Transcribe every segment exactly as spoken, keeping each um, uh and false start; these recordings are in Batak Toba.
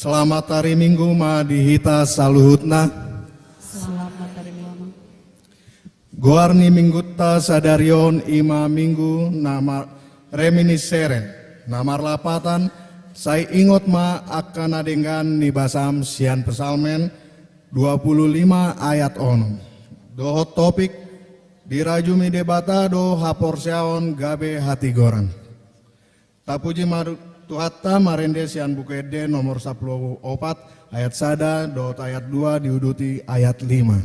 Selamat hari Minggu ma di hita saluhutna. Selamat hari Minggu. Goar ni minggunta sadari on i ma minggu na ma-, reminiscere, na marlapatan, sai ingot ma angka na denggan ni basam sian Psalmen dua puluh lima ayat onom. Dohot topik, dirajumi Debata do haporseaon gabe hatigoran. Tapuji ma Tuhanta, marende sian Buku Ende nomor sampulu opat, ayat sada dohot ayat dua diuduti ayat lima.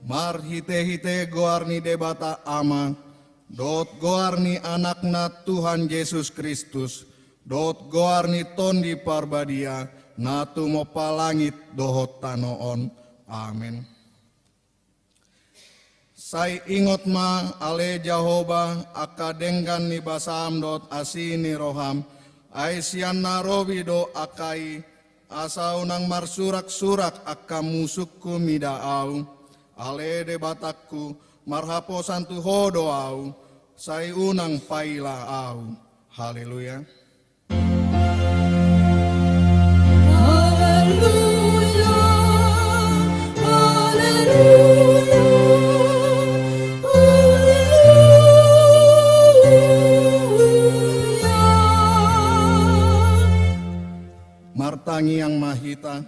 Marhitehite goar ni Debata Ama, dohot goar ni Anakna Tuhan Jesus Kristus, dohot goar ni Tondi Parbadia, na tumompa langit dohot tano on. Amen. Sai ingot ma, ale Jahowa, angka denggan ni basam dohot asi ni roham, ai sian na robi do angka i, asa unang marsuraksurak angka musungku mida ahu. Ale Debatangku, marhaposan tu Ho do ahu, sai unang paila ahu. Haleluya. Haleluya, haleluya, haleluya. Martangiang ma hita.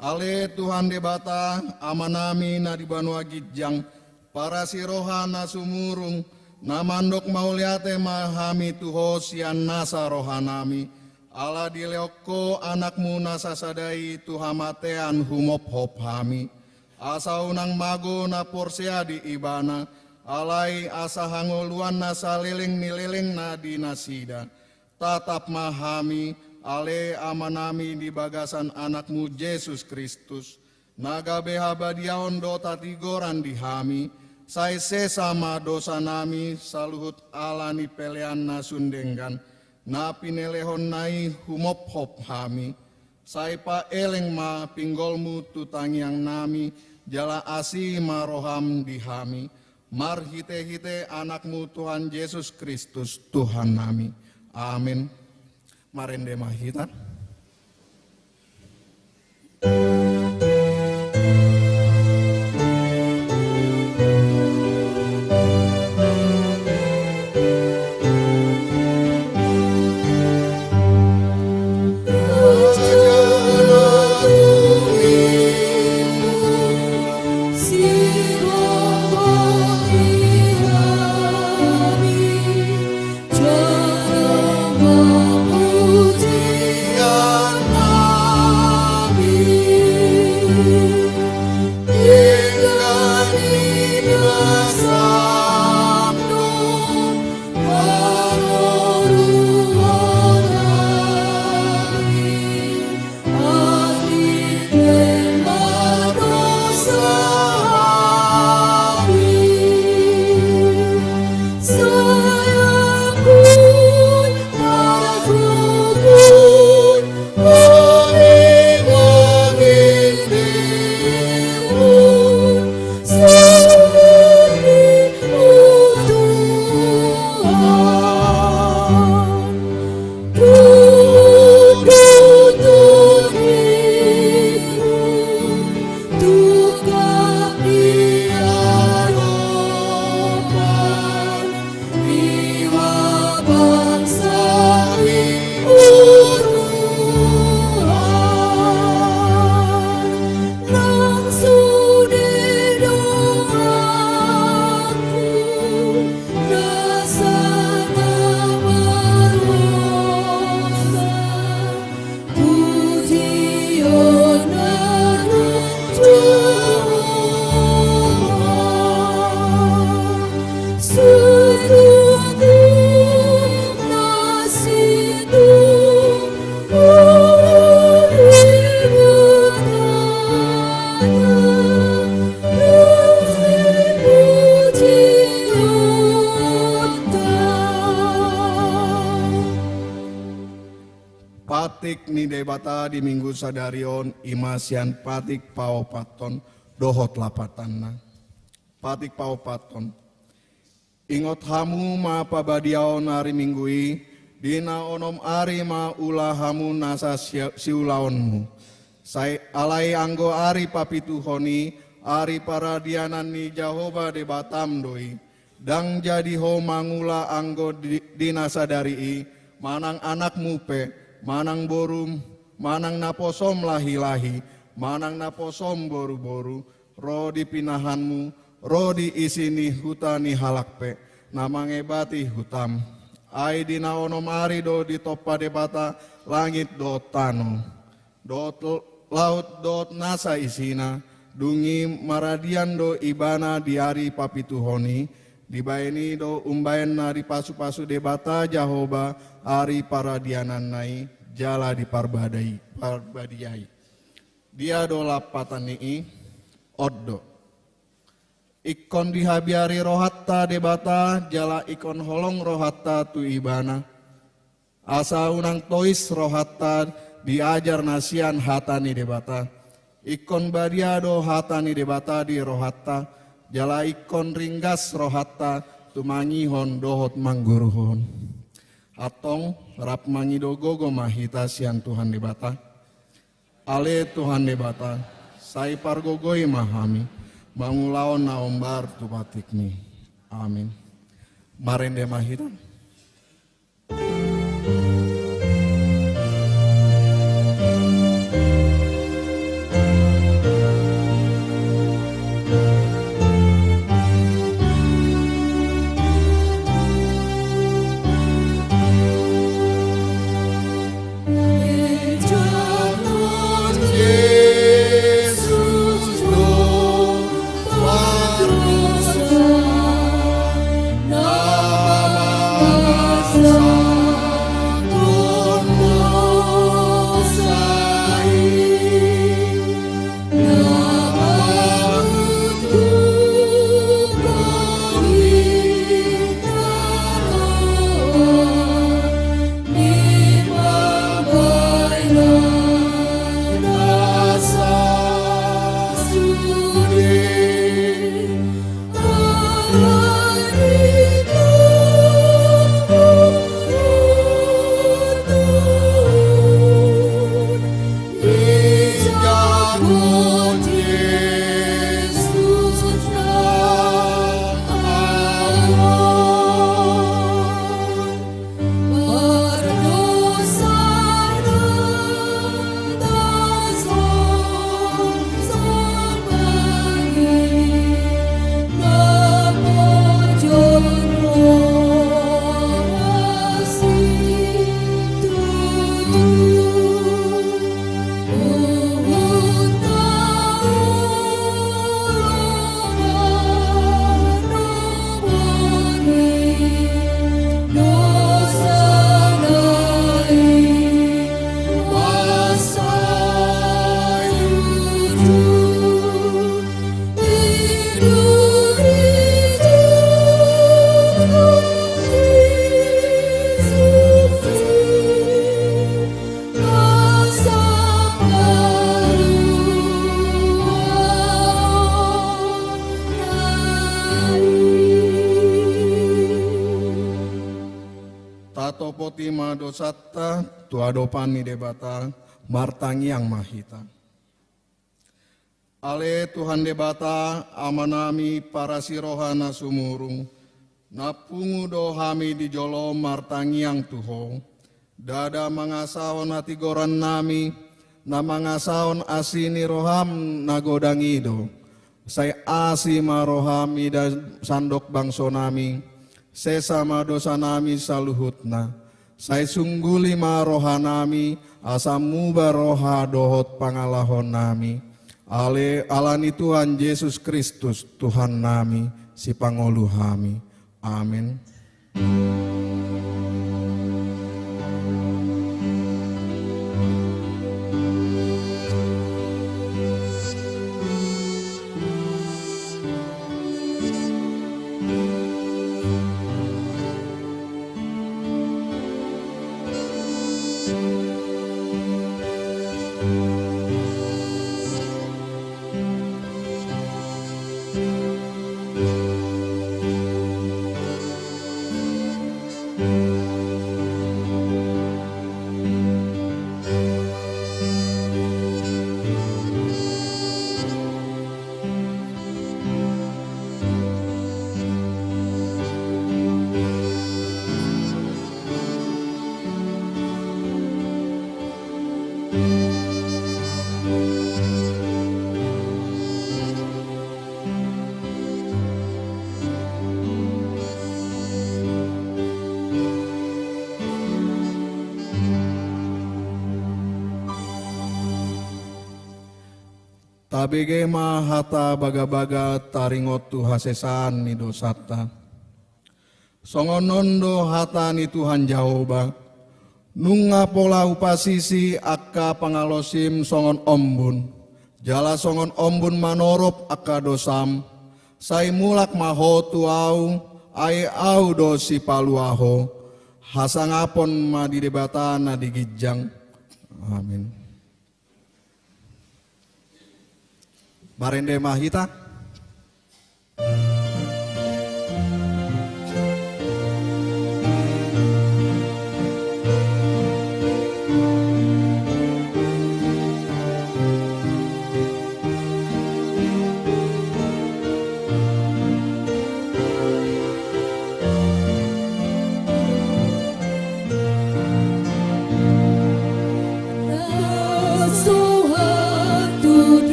Ale Tuhan Debata, Amanami na di banua ginjang, parasi roha na sumurung, na mandok mauliate ma hami tu Ho sian nasa rohanami, ala dilehon Ho Anakmu na sasada i tu hamatean humophop hami. Asa unang mago na porsea di Ibana, alai asa hangoluan na saleleng ni lelengna di nasida. Tatap ma hami, ale Amanami, di bagasan Anakmu Jesus Kristus, na gabe habadiaon dohot hatigoran di hami, sai sesa ma dosanami saluhut ala ni peleanna sun denggan, Na pinelehonna i humophop hami, sai paeleng ma pinggolmu tu tangiangnami, jala asi ma roham di hami, marhitehite Anakmu Tuhan Jesus Kristus Tuhannami. Amin. Marende ma hita. Patik ni Debata di Minggu sadari on i ma sian patik paopathon dohot lapatanna. Patik paopathon. Ingot hamu ma pabadiaon ari Minggu i, di na onom ari ma ula hamu nasa si-, siulaonmu. Sai alai anggo ari papituhon i, ari paradianan ni Jahowa Debatam do i. Ndang jadi ho mangula anggo di, di na sadari i, manang anakmu pe, manang borum, manang naposom lahi-lahi, manang naposom boru-boru, ro di pinahanmu, ro di isi ni huta ni halak pe, na mangebati hutam. Ai di na onom ari do ditompa Debata langit dohot tano, dohot laut dohot nasa isina, dung i maradian do Ibana di ari papituhon i, dibahen i do umbahen na dipasu-pasu Debata Jahowa ari paradiananna i, jala diparbadai, parbadiai. Dia do lapatan ni i? On do. Ingkon dihabiari rohanta Debata, jala ingkon holong rohanta tu Ibana. Asa unang tois rohanta di ajar na sian hata ni Debata. Ingkon badia do hata ni Debata di rohanta, jala ingkon ringgas rohanta tumangihon dohot manggoruhon. Antong, rap mangido gogo ma hita sian Tuhan Debata. Ale Tuhan Debata, sai pargogoi ma hami mangulahon na hombar tu patikmi. Amin. Marende ma hita. dosanta tu adopan ni Debata, martangiang ma hita. Ale Tuhan Debata, Amanami parasi roha na sumurung, na pungu do hami di jolo martangiang tu Ho. Ndada mangasahon hatigorannami, na mangasahon asi ni roham na godang i do. Sai asi ma roham ida sandok bangsonami, sesa ma dosanami saluhutna. Sai sungguli ma rohanami, asa muba roha dohot pangalahonami. Ale, ala ni Tuhan Jesus Kristus, Tuhannami, sipangolu hami. Amen. Tabege ma hata bagabaga taringot tu hasesaan ni dosanta. Songon on do hata ni Tuhan Jahowa: Nunga pola hupasisi angka pangalaosim songon ombun, jala songon ombun manorop angka dosam, sai mulak ma ho tu Ahu, ai Ahu do Sipalua ho. Hasangapon ma di Debata na di ginjang. Amin. Marende ma hita.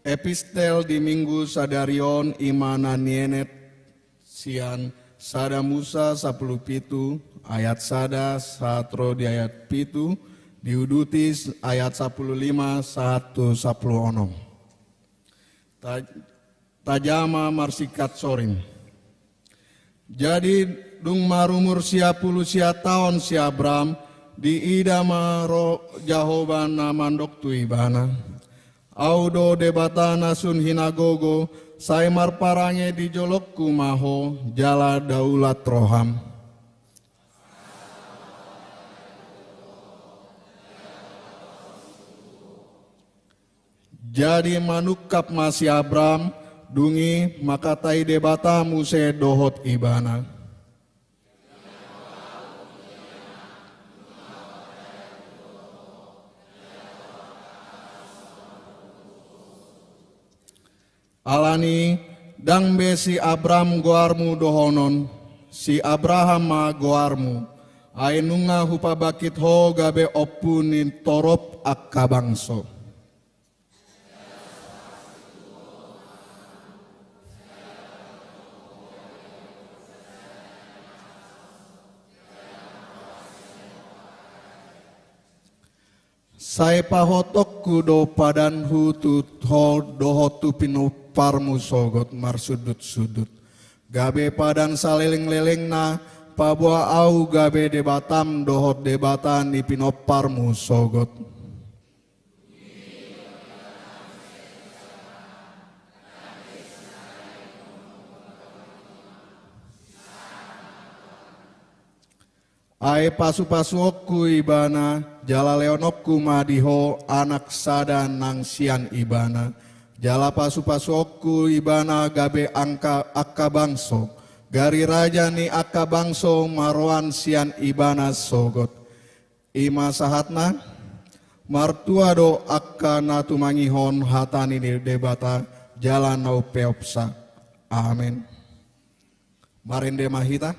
Epistel di Minggu sadari on i ma na nienet sian sada Musa sampulu pitu ayat sada sahat ro di ayat pitu, diuduti ayat sampulu lima sahat tu sampulu onom. Ta-, tajama marsingkat soring. Jadi, dung marumur sia pulu sia taon si Abram, diida ma roh Jahowa na mandok tu ibana: Ahu do Debata na sun hinagogo, sai marparange di jolongku ma ho, jala daulat roham. Jadi manungkap ma si Abram, dung i mangkatai Debata muse dohot ibana. Alani, ndang be si Abram goarmu dohonon, si Abraham ma goarmu, ai nunga hupabangkit ho gabe ompu ni torop angka bangso. Sai pahothonku do padanhu tu ho dohot tu pinomparmu sogot marsundut-sundut, gabe padan salelenglelengna, paboa ahu gabe Debatam dohot Debata ni pinomparmu sogot. Ai pasupasuonku ibana, jala lehononku ma di ho anak sada nang sian ibana, jala pasupasuonku ibana gabe angka, angka bangso, gari raja ni angka bangso ma roan sian ibana sogot. I ma sahatna. Martua do angka na tumangihon hata ni Debata, jala na umpeopsa. Amen. Marende ma hita.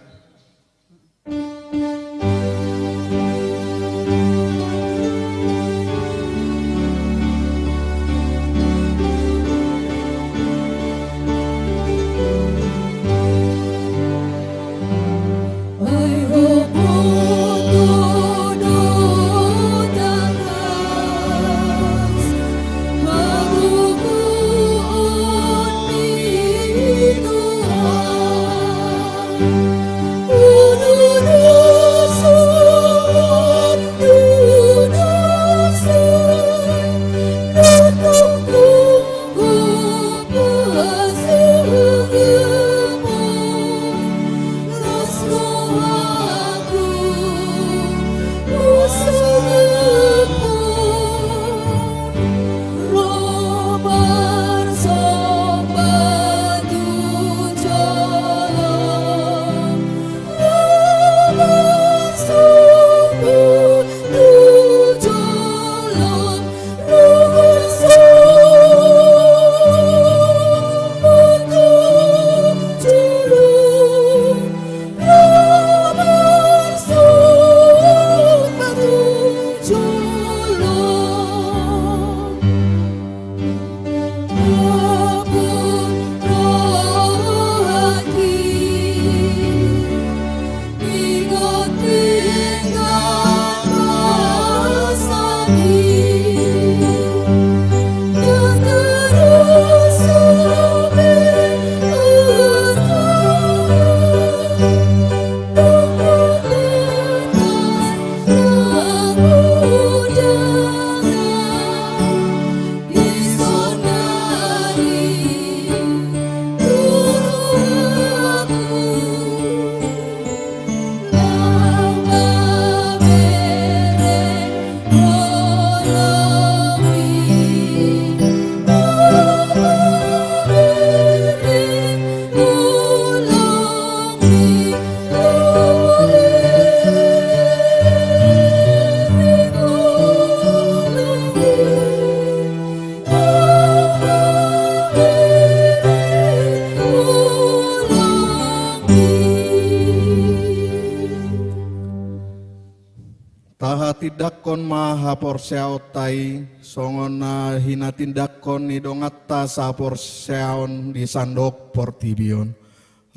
Tindanghon ma haporseaonta i songon na hinatindanghon ni donganta saporseaon di sandok portibi on.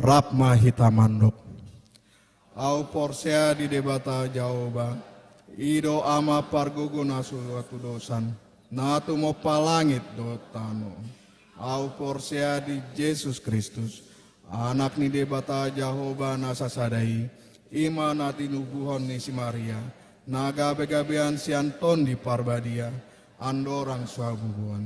Rap ma hita mandok. Ahu porsea di Debata Jahowa, i do Ama pargogo na so hatudosan, na tumompa langit dohot tano. Ahu porsea di Jesus Kristus, Anak ni Debata Jahowa na sasada i, i ma na tinubuhon ni si Maria, na gabegabean sian Tondi Parbadia, andorang so habubuhan.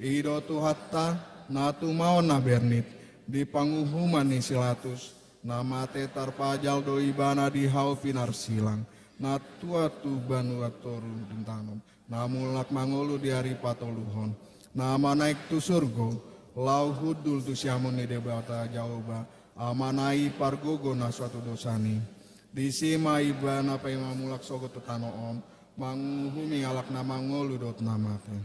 I do Tuhanta, na tumaon na bernit, di panguhuman ni si Latus, na mate tarpajal do Ibana di hau pinarsilang, na tua tu banua toru bintang on, na mulak mangolu di ari patoluhon, na manaek tu surgo, laho hundul tu siamun ni Debata Jahowa, Amana i pargogo na so hatudosan i. Disi ma Ibana paima mulak sogot tu tano on, manguhumi halak na mangolu dohot na mate.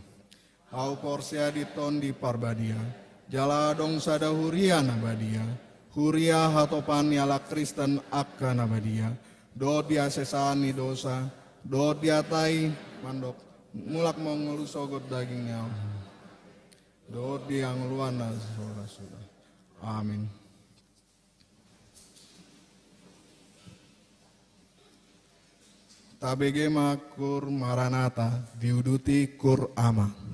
Ahu porsea di Tondi Parbadia, jala adong sada huria na badia, huria hatopan ni halak Kristen angka na badia, dohot di hasesaan ni dosa, dohot di hata i, mandok, mulak mangolu sogot daging ni halak, dohot di hangoluan na so ra suda. Amin. Tabege ma kur Maranata, diuduti kur Ama.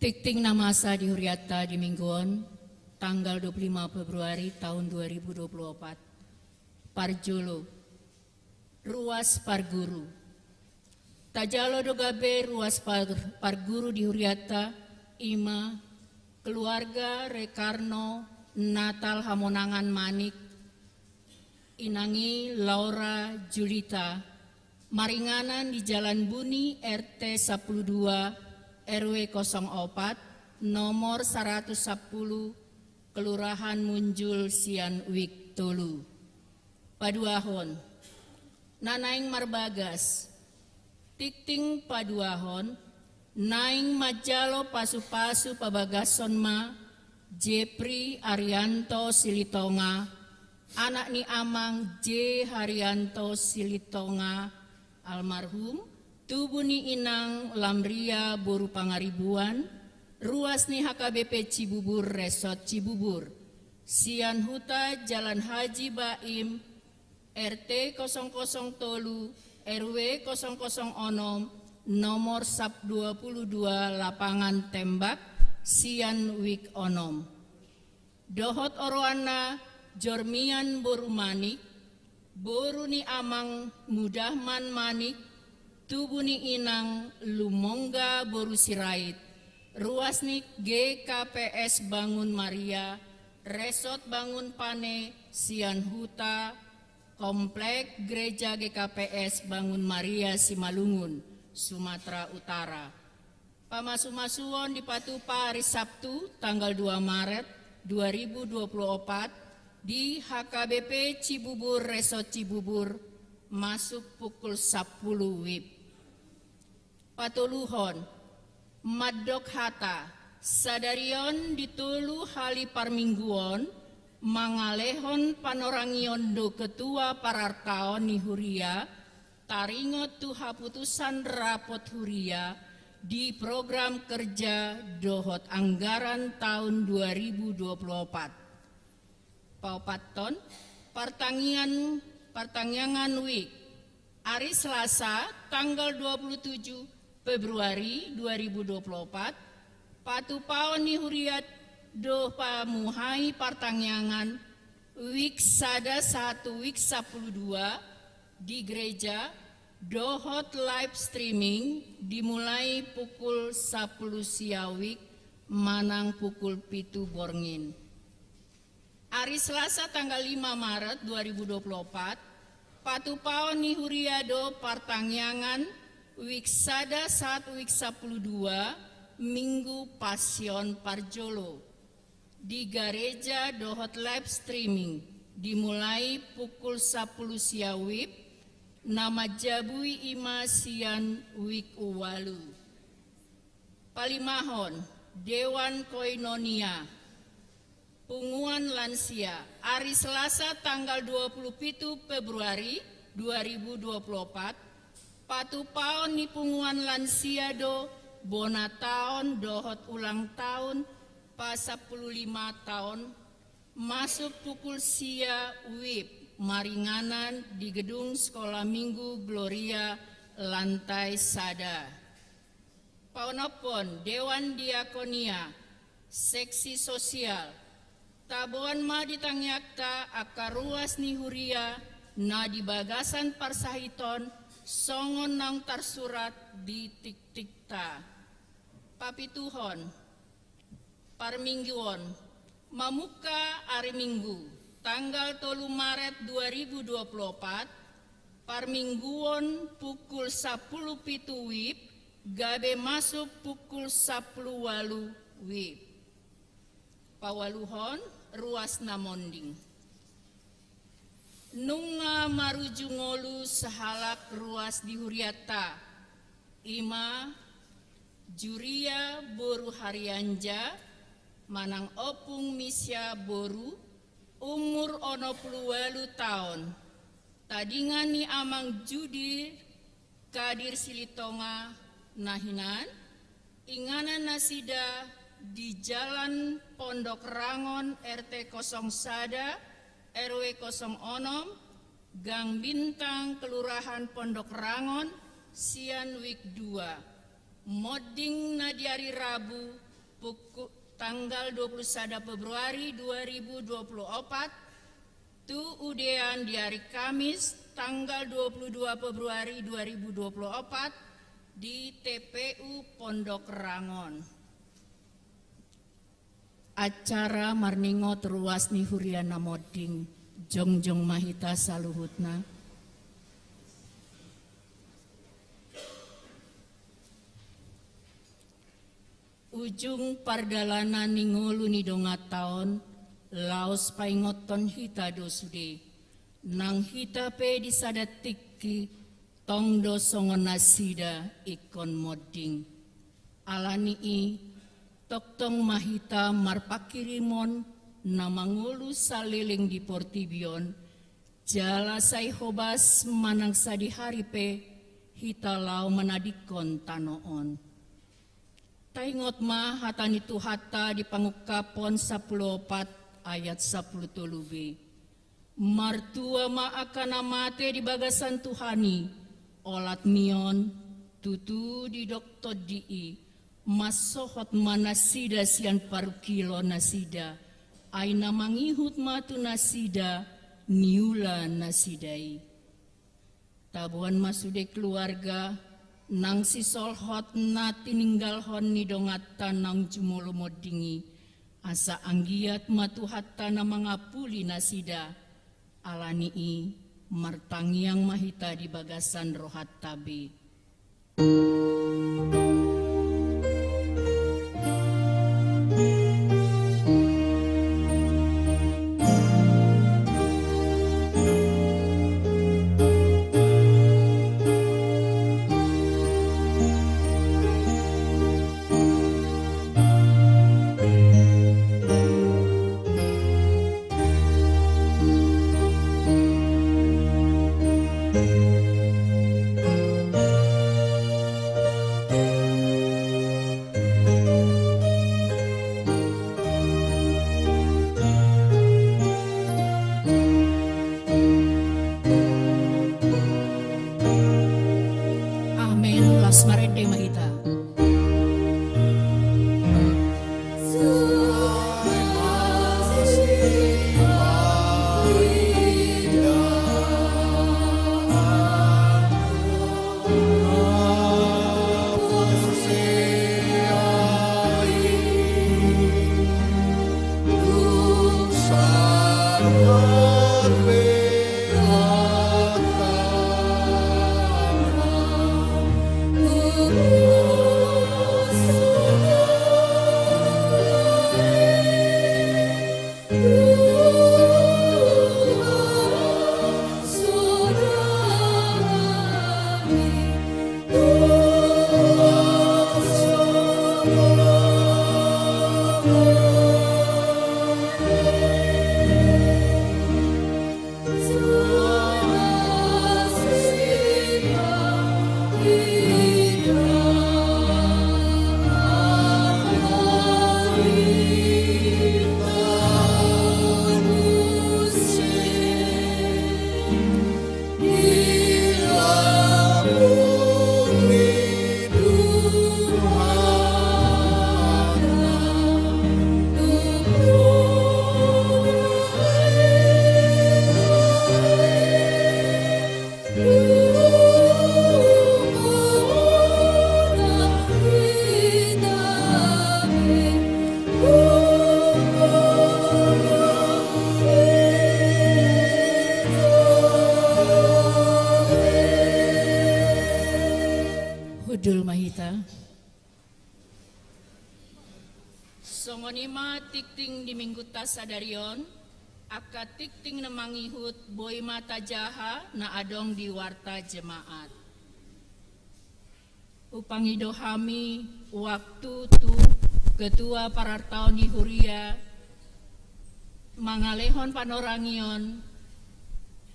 Tingting na masa di huriatta di minggu on, tanggal dua puluh lima Februari tahun dua ribu dua puluh empat. Parjolo, ruas parguru. Tajalo do gabe ruas par-, parguru di huriatta, ima keluarga Rekarno Natal Hamonangan Manik, inang i Laura Julita, maringanan di Jalan Buni, R T sapuluh dua, R W kosong opat, nomor saratus sapuluh, Kelurahan Munjul sian wijk tolu. Paduahon, na naeng marbagas. Tingting paduahon, naeng manjalo pasupasu pabagason ma Jepri Arianto Silitonga, anak ni amang J Harianto Silitonga, almarhum, tubu ni inang Lamria boru Pangaribuan, ruas ni H K B P Cibubur, Resort Cibubur, sian huta Jalan Haji Baim, R T kosong kosong tolu, R W kosong kosong onom, nomor sap dua puluh dua Lapangan Tembak, sian wijk onom. Dohot oroanna Jormian boru Manik, boru ni amang Mudahman Manik, tubu ni inang Lumongga boru Sirait, ruas ni G K P S Bangun Maria, Resort Bangun Pane, sian huta, Komplek Gereja G K P S Bangun Maria Simalungun, Sumatera Utara. Pamasumasuon dipatupa ari Sabtu tanggal dua Maret dua ribu dua puluh opat di H K B P Cibubur, Resort Cibubur, masuk pukul sapuluh wib. Patoluhon, mandok hata, sadari on di tolu hali parmingguon, mangalehon panorangion do ketua parartaon ni huria, taringot tu haputusan rapot huria di program kerja dohot anggaran taon dua ribu dua puluh opat. Paopathon, partangiangan, partangiangan wijk. Ari Selasa, tanggal dua puluh tujuh Februari dua ribu dua puluh opat, patupaon ni huria do pamuhai partangiangan wijk sada sahat tu wijk sapuluh dua di gereja, dohot live streaming dimulai pukul sapuluh sia wijk manang pukul pitu borngin. Ari Selasa tanggal lima Maret dua ribu dua puluh opat, patupaon ni huria do partangiangan wijk sada sahat wijk sapuluh dua, Minggu Pasion parjolo, di gareja dohot live streaming dimulai pukul sapuluh sia wib, na manjabui ima sian wijk ualu. Palimahon, Dewan Koinonia, punguan lansia, ari Selasa tanggal dua puluh pitu Februari dua ribu dua puluh opat, patupaon ni punguan lansia do bona taon dohot ulang taon pa sapuluh lima taon, masuk pukul sia wib, maringanan di gedung Sekolah Minggu Gloria, lantai sada. Paonomhon, Dewan Diakonia, seksi sosial. Taboan ma di tangiangta angka ruas ni huria na di bagasan parsahiton, songon naung tarsurat di tingtingta. Papituhon, parmingguon, mamungka ari Minggu, tanggal tolu Maret dua ribu dua puluh opat, parmingguon pukul sapuluh pitu wib, gabe masuk pukul sapuluh ualu wib. Paualuhon, ruas na monding. Nunga marujung ngolu sahalak ruas di hurianta, ima Juria boru Harianja, manang Ompung Misya boru, umur onom pulu ualu taon, tadingan ni amang Judi Kadir Silitonga na hinan, inganan nasida di Jalan Pondok Rangon, R T kosong sada, R W kosong onom, Gang Bintang, Kelurahan Pondok Rangon, sian wijk dua. Monding na di ari Rabu, pukul, tanggal dua puluh sada Februari dua ribu dua puluh opat, tu udean di ari Kamis, tanggal dua puluh dua Februari dua ribu dua puluh opat, di T P U Pondok Rangon. Acara marningot ruas ni huria na monding, jongjong ma hita saluhutna. Ujung pardalanan ni ngolu ni donganta on, laos paingothon hita do sude, nang hita pe di sada tingki, tong do songon nasida ingkon monding. Ala ni i, tongtong ma hita marpanghirimon na mangolu saleleng di portibi on, jala sai hobas manang sadihari pe hita laho manadingkon tano on. Taingot ma hata ni Tuhanta di Pangungkapon sampulu opat ayat sampulu tolu b. Martua ma angka na mate di bagasan Tuhan i, olat ni on, tutu didok Tondi i, mansohot ma nasida sian parungkilon nasida, ai na mangihut ma tu nasida niula nasida i. Taboan ma sude keluarga nang sisolhot na tininggalhon ni donganta naung jumolo monding i, asa anggiat ma Tuhanta na mangampuli nasida. Ala ni i, martangiang ma hita di bagasan rohanta be. Amen. Laos marende ma hita. Hundul ma hita. Songon i ma tingting di minggunta sadari on, angka tingting na mangihut boi ma tajaha na adong di warta jemaat. Hupangido hami waktu tu ketua parartaon ni huria mangalehon panorangion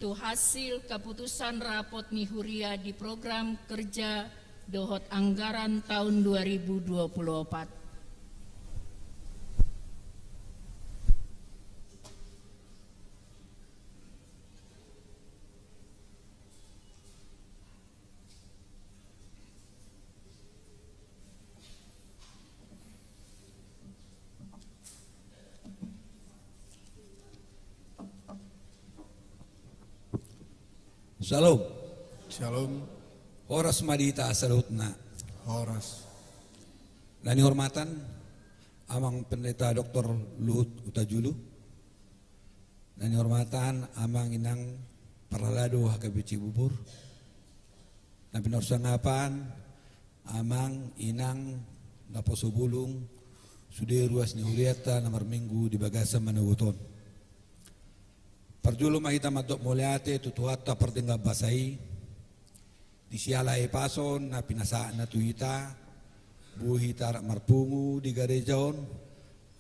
tu hasil keputusan rapot ni huria di program kerja dohot anggaran taon dua ribu dua puluh opat. Shalom. Shalom. Horas ma di hita saluhutna. Horas. Na nihormatan Amang Pendeta Doktor Luhut Hutajulu. Na nihormatan Amang Inang parhalado H K B P Cibubur. Na pinarsangapan Amang Inang naposo bulung, sude ruas ni hurianta na marminggu di bagasan manogot on. Parjolo ma hita mandok mauliate tu Tuhanta pardenggan basa i, di siala hahipason na pinasahatna tu hita, boi hita rap marpungu di gareja on,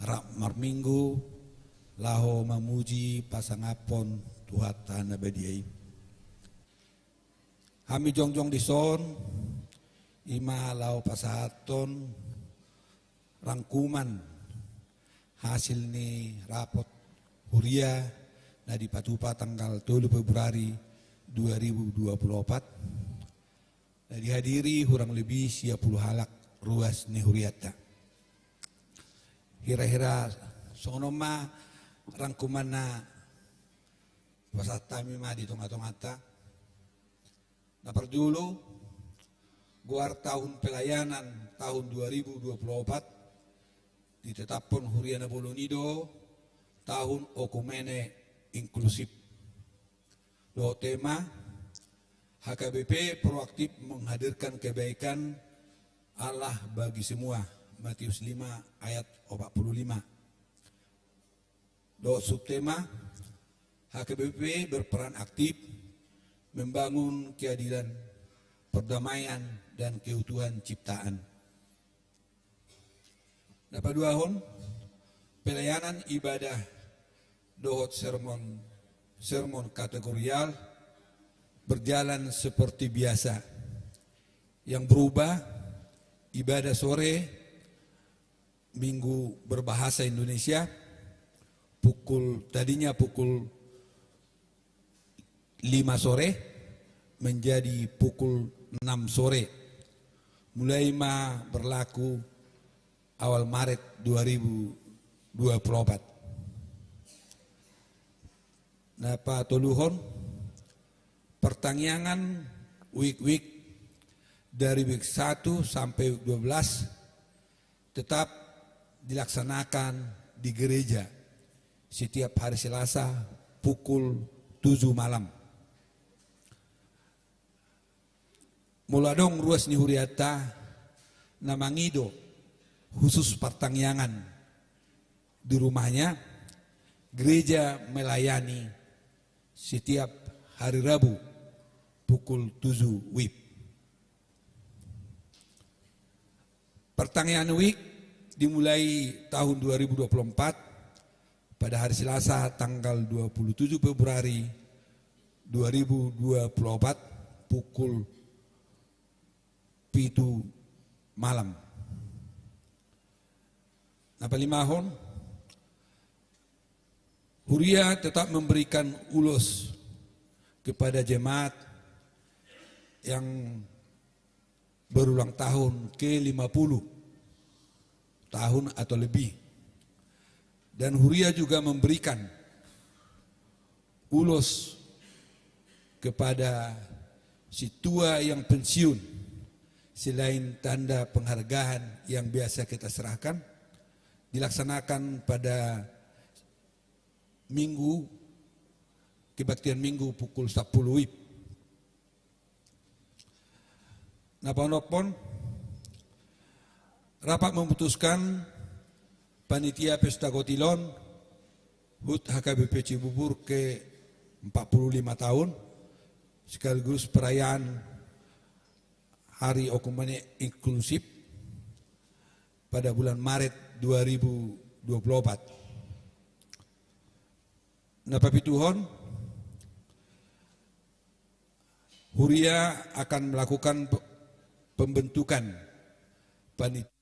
rap marminggu, laho mamuji pasangaphon Tuhanta na badia i. Hami jongjong dison, i ma laho pasahathon rangkuman hasil ni rapot huria na dipatupa tanggal tolu Februari dua ribu dua puluh opat, na dihadiri hurang lebih sia pulu halak ruas ni hurianta. Hira-hira songon on ma rangkumanna, pasahat hami ma di tonga-tonganta. Na parjolo, goar tahun pelayanan tahun dua ribu dua puluh opat ditetaphon huria na bolon i do tahun okumene inklusif. Dohot tema, H K B P proaktif menghadirkan kebaikan Allah bagi semua, Matius lima ayat opat pulu lima. Dohot subtema, H K B P berperan aktif membangun keadilan, perdamaian, dan keutuhan ciptaan. Na paduahon, pelayanan ibadah dohot sermon, sermon kategorial berjalan seperti biasa. Yang berubah, ibadah sore Minggu berbahasa Indonesia, pukul, tadinya pukul lima sore menjadi pukul enam sore. Mulai ma berlaku awal Maret dua ribu dua puluh opat. Na patoluhon, pertangiangan week-week dari week satu sampai week dua belas tetap dilaksanakan di gereja setiap hari Selasa pukul tujuh malam. Molo adong ruas ni hurianta na mangido khusus partangiangan di rumahnya, gereja melayani setiap hari Rabu pukul tujuh wib. Partangiangan week dimulai tahun dua ribu dua puluh empat pada hari Selasa tanggal dua puluh tujuh Februari dua ribu dua puluh empat pukul pitu malam. Na palimahon, huria tetap memberikan ulos kepada jemaat yang berulang tahun ke lima puluh tahun atau lebih. Dan huria juga memberikan ulos kepada si tua yang pensiun, selain tanda penghargaan yang biasa kita serahkan, dilaksanakan pada Minggu, kebaktian Minggu pukul sepuluh wib. Na paonomhon, rapat memutuskan panitia Pesta Gotilon hut H K B P Cibubur ke empat puluh lima tahun, sekaligus perayaan Hari Okumene Inklusif pada bulan Maret dua ribu dua puluh empat. Na papituhon, huria akan melakukan pe-, pembentukan panitia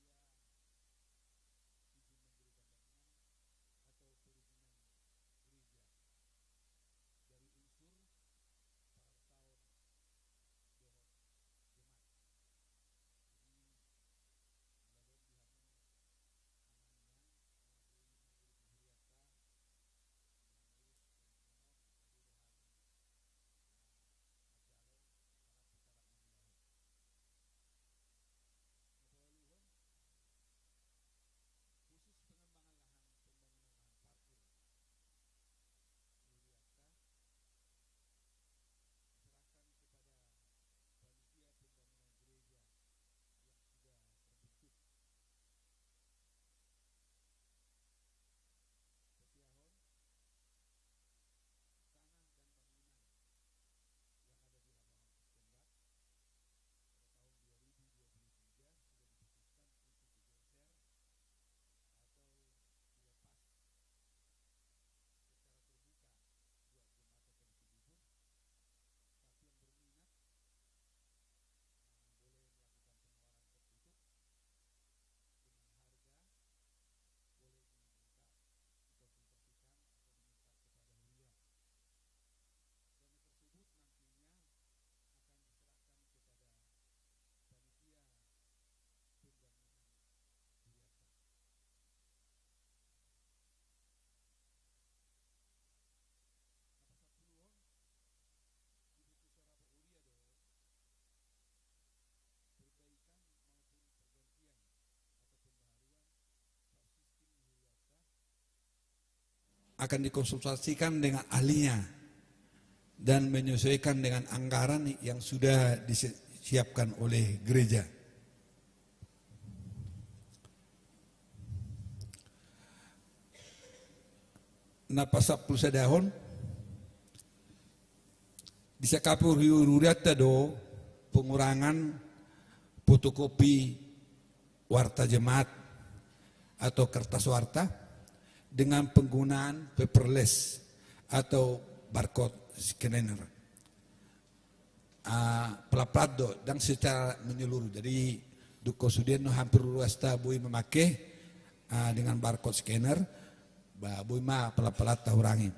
akan dikonsultasikan dengan ahlinya dan menyesuaikan dengan anggaran yang sudah disiapkan oleh gereja. Na pasampulusadahon, disangkapi hurianta do pengurangan fotokopi warta jemaat atau kertas warta dengan penggunaan paperless atau barcode scanner. Ah, pelan-pelan do, ndang secara menyeluruh. Jadi, dung sude hampir ruas ta boi mamake, ah, dengan barcode scanner, ba, boi ma pelan-pelan tahurangi.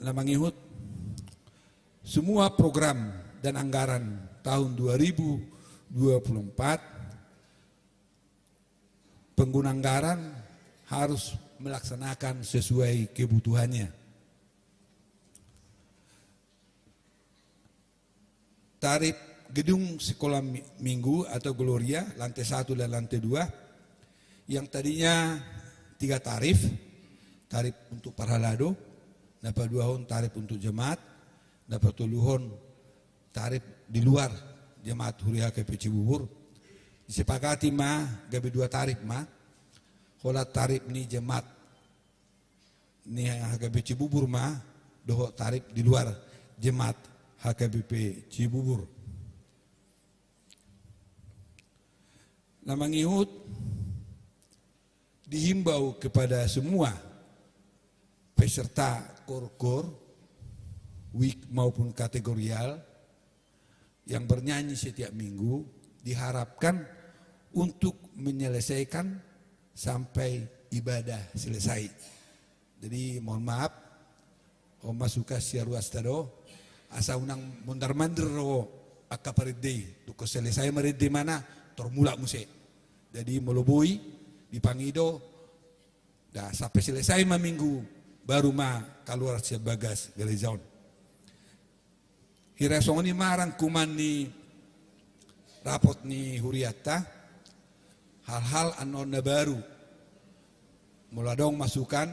Na mangihut, semua program dan anggaran tahun dua ribu dua puluh empat, pengguna anggaran harus melaksanakan sesuai kebutuhannya. Tarif gedung sekolah mi-, minggu atau Gloria, lantai satu dan lantai dua, yang tadinya tiga tarif, tarif untuk parhalado, na paduahon tarif untuk jemaat, na patoluhon tarif di luar jemaat Huria H K B P Cibubur, disepakati ma gabe dua tarif ma, holan tarif ni jemaat ni H K B P Cibubur ma, dohot tarif di luar jemaat H K B P Cibubur. Na mangihut, dihimbau kepada semua peserta kor-kor, week maupun kategorial, yang bernyanyi setiap minggu diharapkan untuk menyelesaikan sampai ibadah selesai. Jadi, mohon maaf, ho masukan sian ruasta do, asa unang mondar-mandir ro angka parende i, dung selesai ma rende i, manang tor mulak muse. Jadi, molo boi dipangido, da, sampai selesai ma minggu, baru ma kaluar sian bagas gareja on. Hira songon i ma rangkuman ni rapot ni hurianta, hal-hal annon na baru. Molo adong masukan,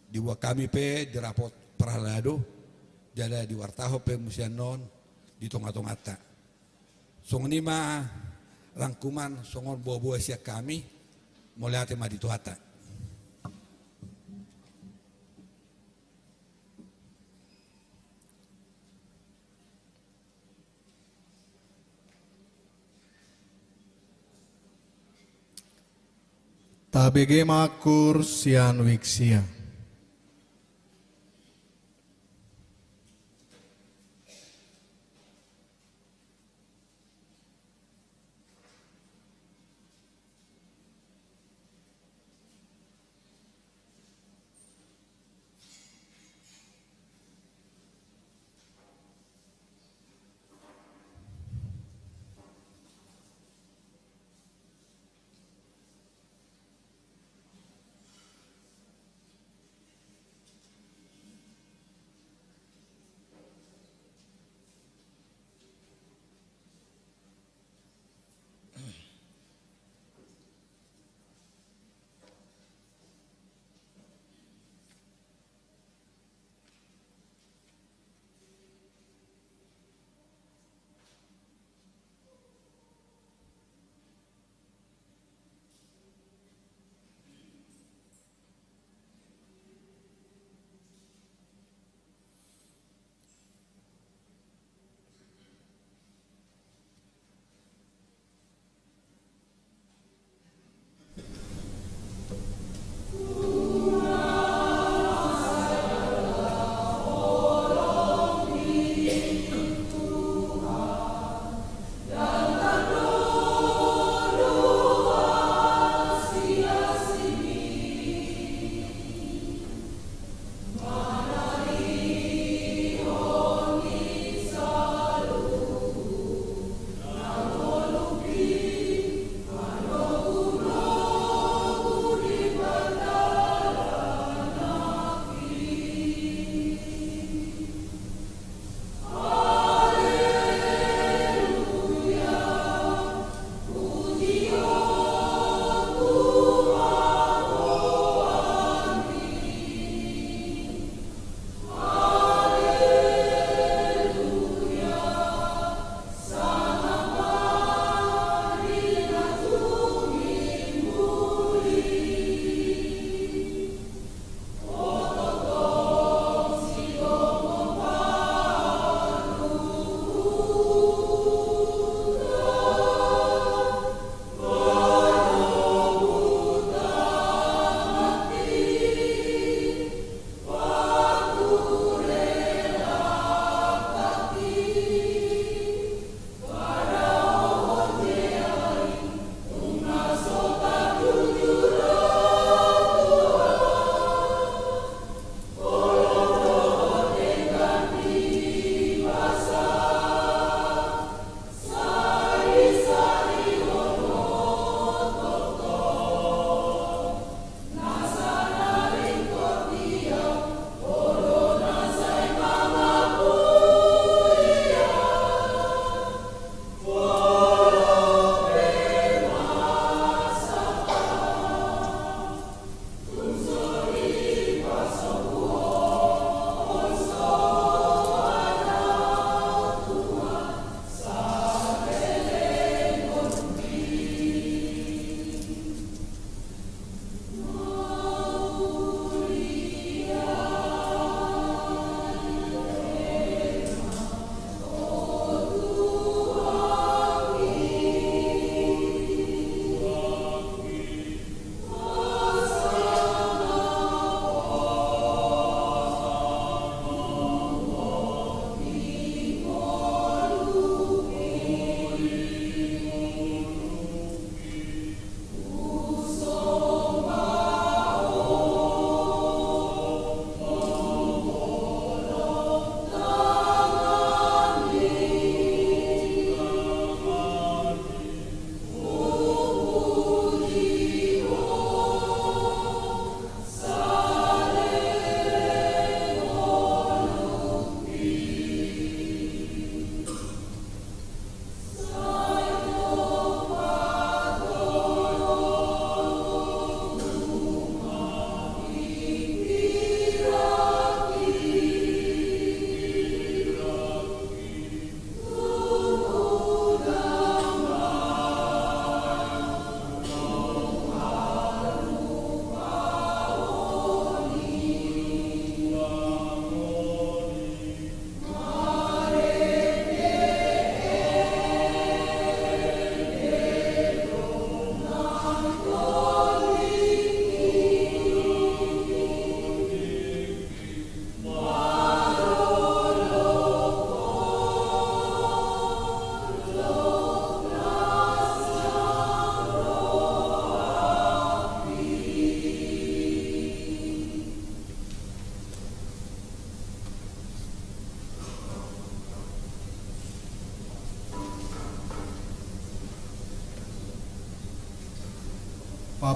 dibuat hami pe di rapot parhalado, jala diwartahon pe muse annon di tonga-tonganta. Songon i ma rangkuman songon boa-boa sian hami, mauliate ma di Tuhanta. Tabege ma angkur sian week sia.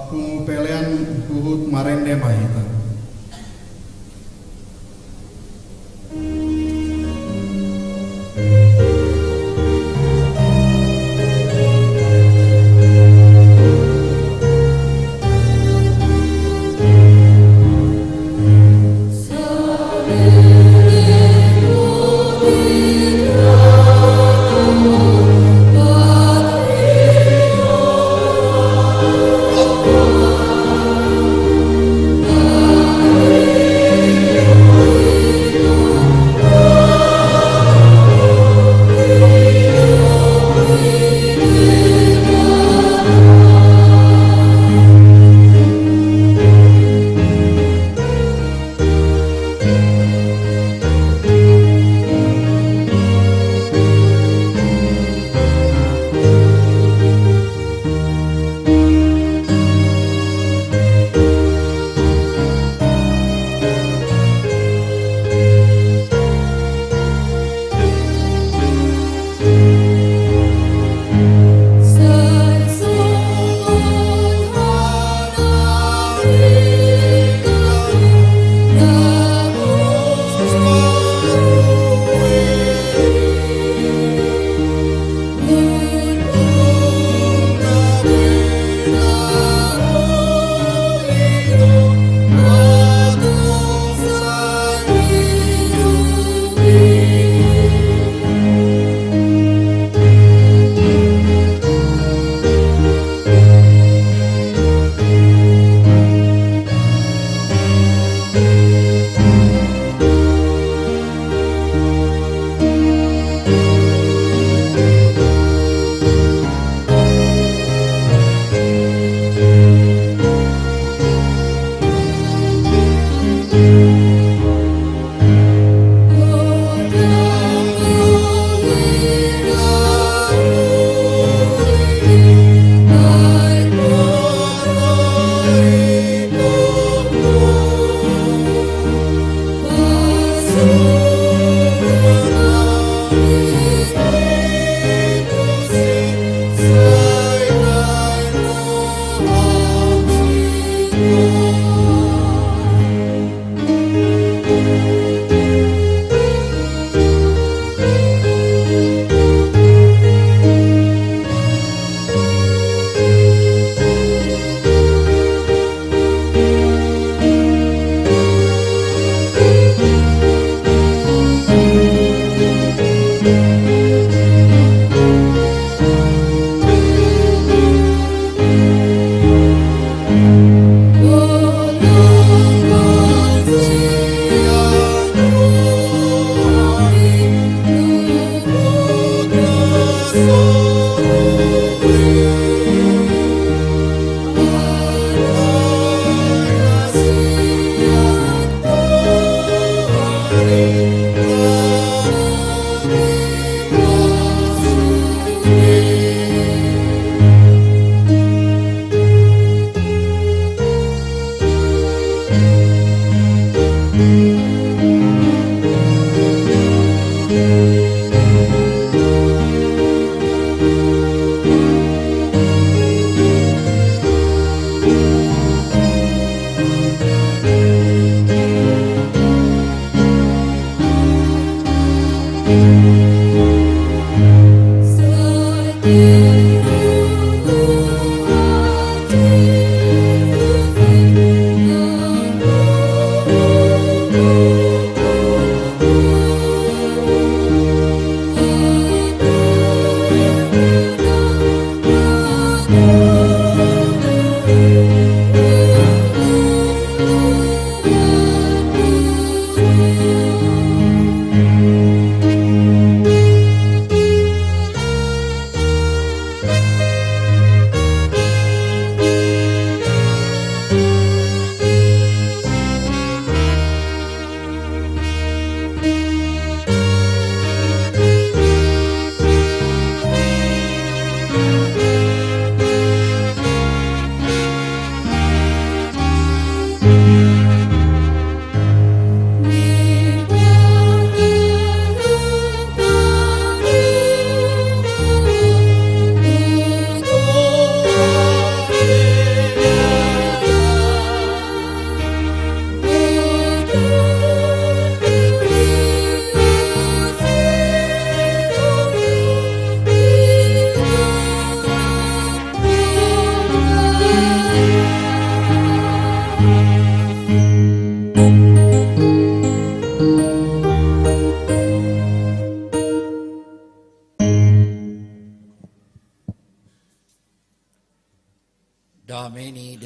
Pungu pelean huhut marende ma hita.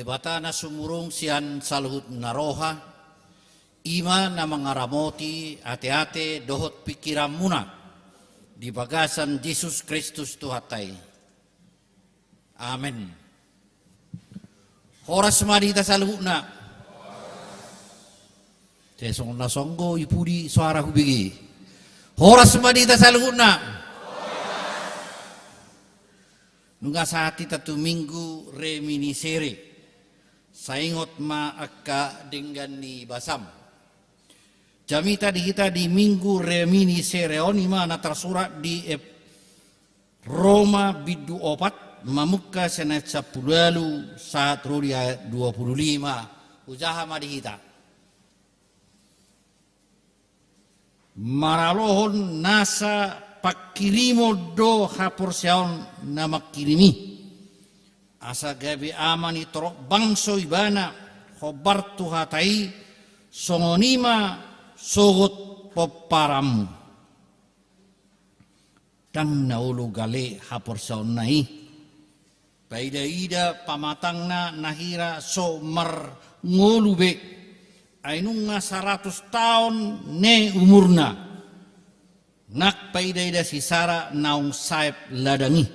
Debata na sumurung sian saluhut na roha, i ma na mangaramoti ateate dohot pingkiranmuna di bagasan Jesus Kristus Tuhanta i. Amen. Horas ma di hita saluhutna. Te songon na songgop i pudi soara hubege. Horas ma di hita saluhutna. Nunga sahat hita tu Minggu Reminiscere. Sai ingot ma angka denggan ni basam. Jamita di hita di Minggu Reminiscere on i ma na tarsurat di Ep-, Roma bindu opat, mamungka sian ayat sampulu ualu sahat ro di ayat dua pulu lima. Hujaha ma di hita. Maralohon nasa pangkirimon do haporseaon na mangkirim i. Asa gabe ama ni torop bangso ibana, hombar tu hata i, songon i ma sogot pomparanmu. Ndang na olo gale haporseaonna i. Paida-ida pamatangna na hira so marngolu be. Ai nunga saratus taon ne umurna. Nang paida-ida si Sara naung saep ladang i.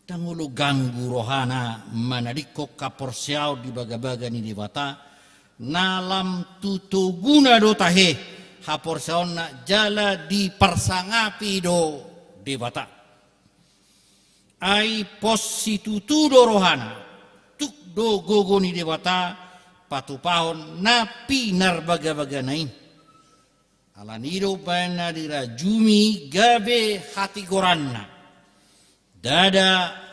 Ndang olo ganggu rohana manadingkon haporseaon di bagabaga ni Debata, na lam tu toguna do tahe haporseaonna jala diparsangapi do Debata. Ai pos situtu do rohana, tuk do gogo ni Debata patupahon na pinarbagabagana i. Alani i do umbahen na dirajumi gabe hatigoranna. Ndada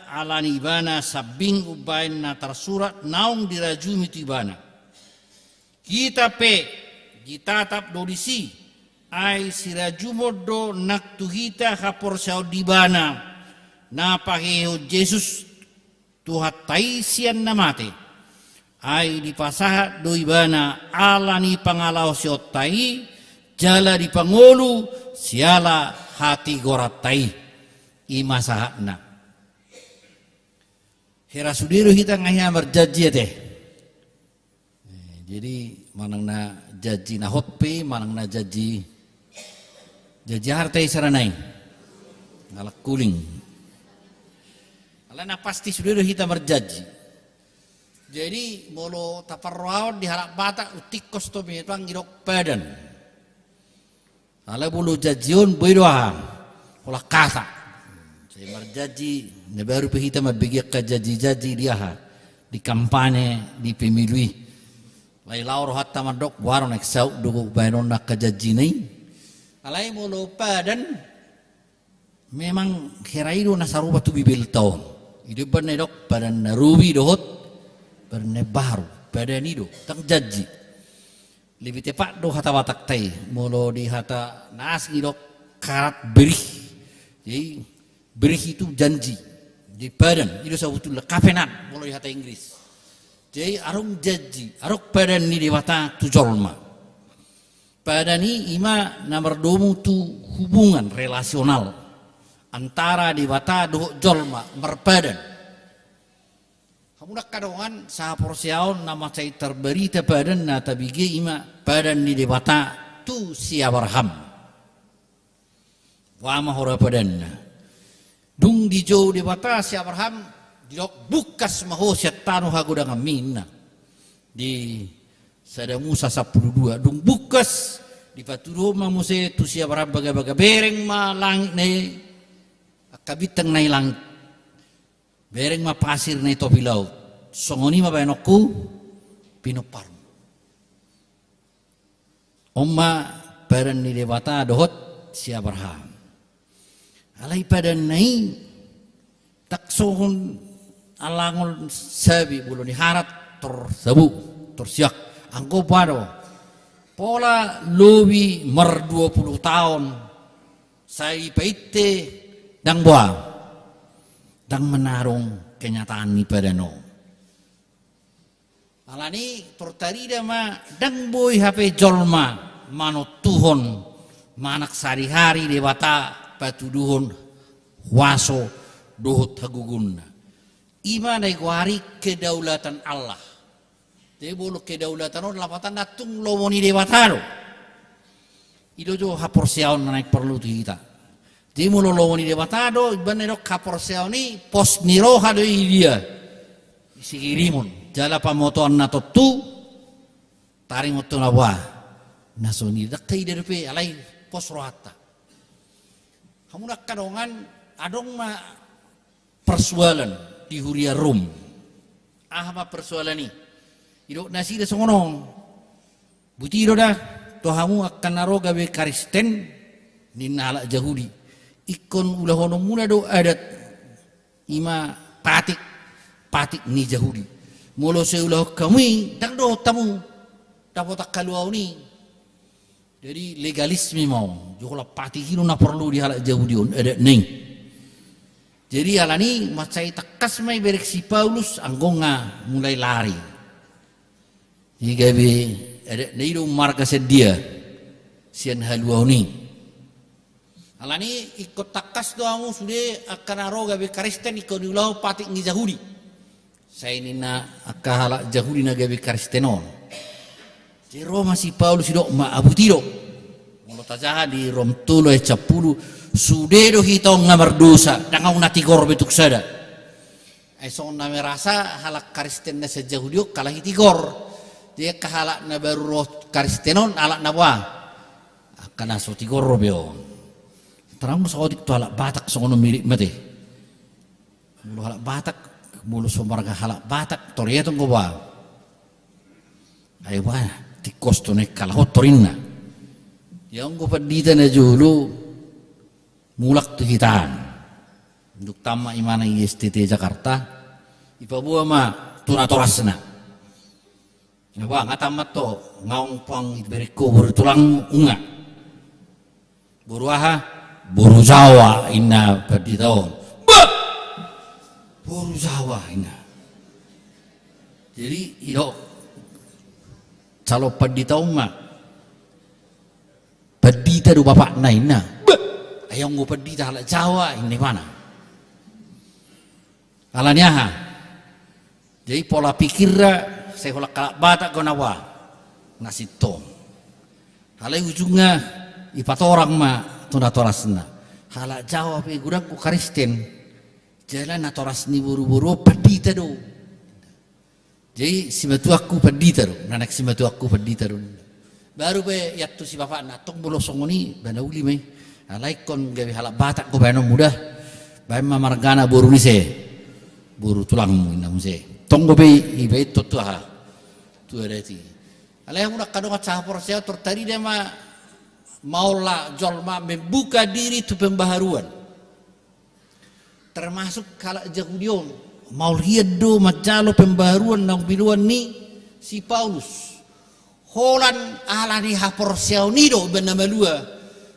alani ibana sambing umbahen na tarsurat naung dirajumi tu ibana. Hita pe ditatap do disi, ai sirajumon do nang tu hita haporseaon di ibana, na pahehehon Jesus Tuhanta i sian na mate. Ai dipasahat do ibana alani pangalaosionta i, jala dipangolu siala hatigoranta i. I ma sahatna. Hira sude do hita nga hea marjanji ate. Eh, jadi manang na janji na hot pe, manang na janji, janji aha ate i saranai. Ngalak kuling. Alai na pasti sude do hita marjanji. Jadi molo taparrohahon di halak Batak, utikos to binatang idok padan. Alai molo janji on boi do aha? Holan hata. Sai marjanji, na baru pe hita mambege angka janji-janji di aha? Di kampanye, di pemilu i. Alai laho rohanta mandok, boha do naeng saut do bahenonna angka janjina i. Alai molo padan, memang hira i do na sarupa tu Bibelta on. I do umbahen na idok padan na robi dohot padan na imbaru. Padan i do, ndang janji. Lebih tepat do hata Batakta i, molo di hata na asing idok karat berih. Jadi berih itu janji. Di padan i do sabotulna, covenant molo di hata Inggris. Jadi adong janji, adong padan ni Debata tu jolma. Padan i i ma na mardomu tu hubungan relasional antara Debata dohot jolma, marpadan. Hamu angka dongan sahaporseaon, na mansai tarbarita padan na tabege i ma padan ni Debata tu si Abraham. Boha ma hora padanna? Dung dijou Debata si Abraham, didok bungkas ma ho sian tano hagodanganmi, ninna. Di Sada Musa sampulu dua, dung bungkas, dipatuduhon ma muse tu si Abraham bagabaga, bereng ma langit na i, angka bintang na i langit. Bereng ma pasir na i topi laut. Songon i ma bahenonku pinomparmu. On ma padan ni Debata dohot si Abraham. Alai padanna i, ndang songon alangon sabe, molo ni harat tor sabu, tor siak. Anggo boha do? Pola lobi mar dua puluh taon sai dipainte, ndang boha? Ndang manang adong kenyataan ni padan on. Alani i tor tarida ma, ndang boi hape jolma manontuhon manang sadihari Debata patuduhon huaso dohot hagogoonna. I ma na digoari kedaulatan Allah. Jadi molo kedaulatan on lapatanna tung lomo ni Debata do. I do jo haporseaon na naeng porlu tu hita. Jadi molo lomo ni Debata do, ibana didok haporseaon i pos ni roha do i dia. Sigirimon, jala pamotoan na tontu, taringot tu na boha. Na songon i, ndang taida dope, alai pos rohanta. Hamu na angka dongan, adong ma persoalan di huria Rom. Aha ma persoalan i? Didok nasida songon on. Buti do da, tu hamu angka na ro gabe Kristen, ninna halak Jahudi. Ingkon ulahononmuna do adat, i ma patik, patik ni Jahudi. Molo sai ulahon hamu i, ndang dohot hamu dapot angka luaon i. Jadi legalisme ma on, jala patik i do na porlu di halak Jahudi on, adatna i. Jadi alani i mansai tangkas ma ibereng si Paulus anggo nga mulai lari. Jadi gabe adatna i do marga sian dia, sian haluaon i. Alani i ingkon tangkas do hamu sude angka na ro gabe Kristen ingkon diulahon patik ni Jahudi. Sai ninna angka halak Jahudi na gabe Kristen on. Jadi ro ma si Paulus didok ma, abuti do. Molo tajaha di Rom tolu ayat sampulu, sude do hita on nga mardosa, ndang adong na tigor be tung sada. Ai songon na merasa halak Kristen na sian Jahudi on halak i tigor. Jadi angka halak na baru ro Kristen on halak na boha? Angka na so tigor be on. Tarang saotik tu halak Batak songon on mirip ma te. Molo halak Batak, molo so marga halak Batak, tor ia tong go boha. Ai boha, tingkos tu na ingkon halak on tor inna. Ia anggo pandita na jolo mulak tu hita an. Dung tama imana i S T T Jakarta, ipaboa ma tu natorasna. Ia boha, nga tama to, nga ungpang ibereng ho boru tulang, nga. Boru aha? Boru Jawa, inna pandita on. Bah! Boru Jawa, inna. Jadi, didok calon pandita on ma, pandita do bapakna, inna. Bah! Ai anggo pandita halak Jawa, inna imana. Alani aha? Jadi pola pikirna sai holan halak Batak do na boha, na sintong. Alai ujungna ipatorang ma tu natorasna. Halak Jawa pe godang do Kristen, jala natoras ni boruboru on pandita do. Jadi simatuangku pandita do, na naeng simatuangku pandita do. Baru pe iantusi bapakna, antong molo songon i, ba na uli ma i. Alai ingkon gabe halak Batak do baenonmu da. Baen ma margana boru ni ise? Boru tulangmu, inna muse. Antong dope ibaen tontu aha? Tu adat i. Alai hamu na angka dongan sahaporseaon, tor tarida ma maola jolma membuka diri tu pembaharuan. Termasuk halak Jahudi on, maol hian do manjalo pembaharuan naung binoan ni si Paulus. Holan alani haporseaon i do ibana malua.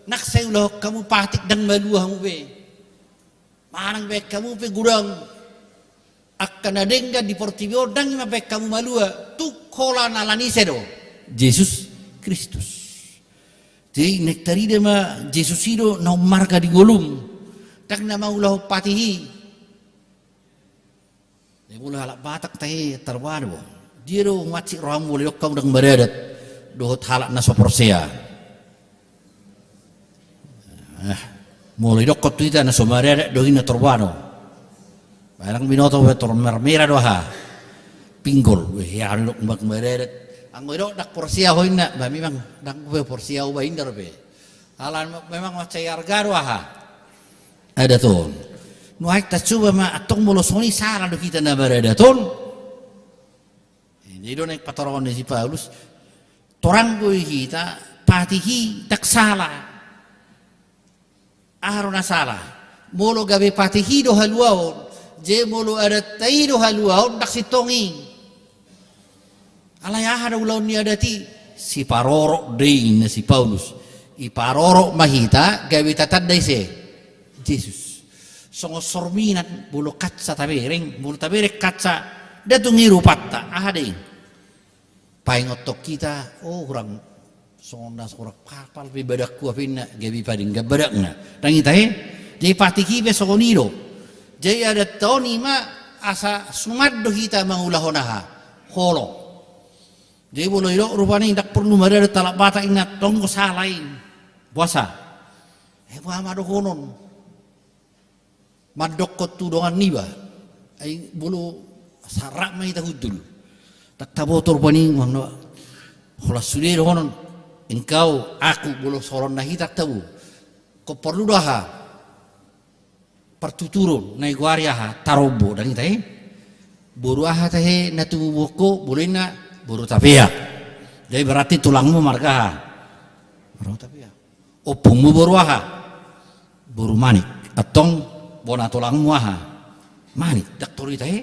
Nang sai ulahon hamu patik ndang malua hamu be. Manang baen hamu pe godang angka na denggan di portibi on, ndang i mambaen hamu malua. Tung holan alani ise do? Jesus Kristus. Jadi naeng tarida ma Jesus i do naung marga di ngolum. Ndang na maulahon patik i. Jadi molo halak Batak tahe tarboha do. Dia do mansik rohamu molo didok hamu ndang maradat dohot halak na so porsea. Eh, molo didokkon tu hita na so maradat do, inna tarboha do. Barang binoto pe tor mermera do aha? Pinggol. Weh, ia didok ndang maradat. Anggo didok ndang porsea ho, inna, ba memang ndang pe porsea ho ba, inna dope. Ala memang mansai arga do aha? Adat on. Nuaeng tacoba ma antong molo songon i, sala do hita na maradat on. Jadi do naeng patorangkon ni si Paulus. Torang do i hita, patik i ndang sala. Aha do na sala? Molo gabe patik i do haluaon, jadi molo adatta i do haluaon, ndang sintong i. Alai aha do ulaon ni adat i? Siparorot do i, inna si Paulus. Iparorot ma hita gabe tatanda ise? Jesus. Songon sorminan, molo kaca tabereng, molo tabereng kaca, nda tung i rupanta, aha do i? Paingothon hita, oh, hurang, songon na hurang hapal pe badanku, apa inna, gabe padenggan badanna. Ndang i tahe, jadi patik i pe songon i do. Jadi adatta on i ma asa suman do hita mangulahon aha? Holong. Jadi molo didok rupani ndang porlu marada tu halak Batak inna, tong do sala i. Boasa? Eh, boha ma dohonon? Mandokkon tu dongan niba. Ai molo sarak ma hita hundul. Ndang taboto rupani, holan sude dohonon. Engkau, aku, molo songon na hita tabo. Ingkon porlu do aha? Partuturon, na digoari aha? Tarombo, ndang i tahe. Boru aha tahe na tubu ho, molo inna boru Tapea. Jadi berarti tulangmu marga aha? Marga Tapea. Ompungmu boru aha? Boru Manik. Antong bona tulangmu aha? Manik. Ndang tor i tahe.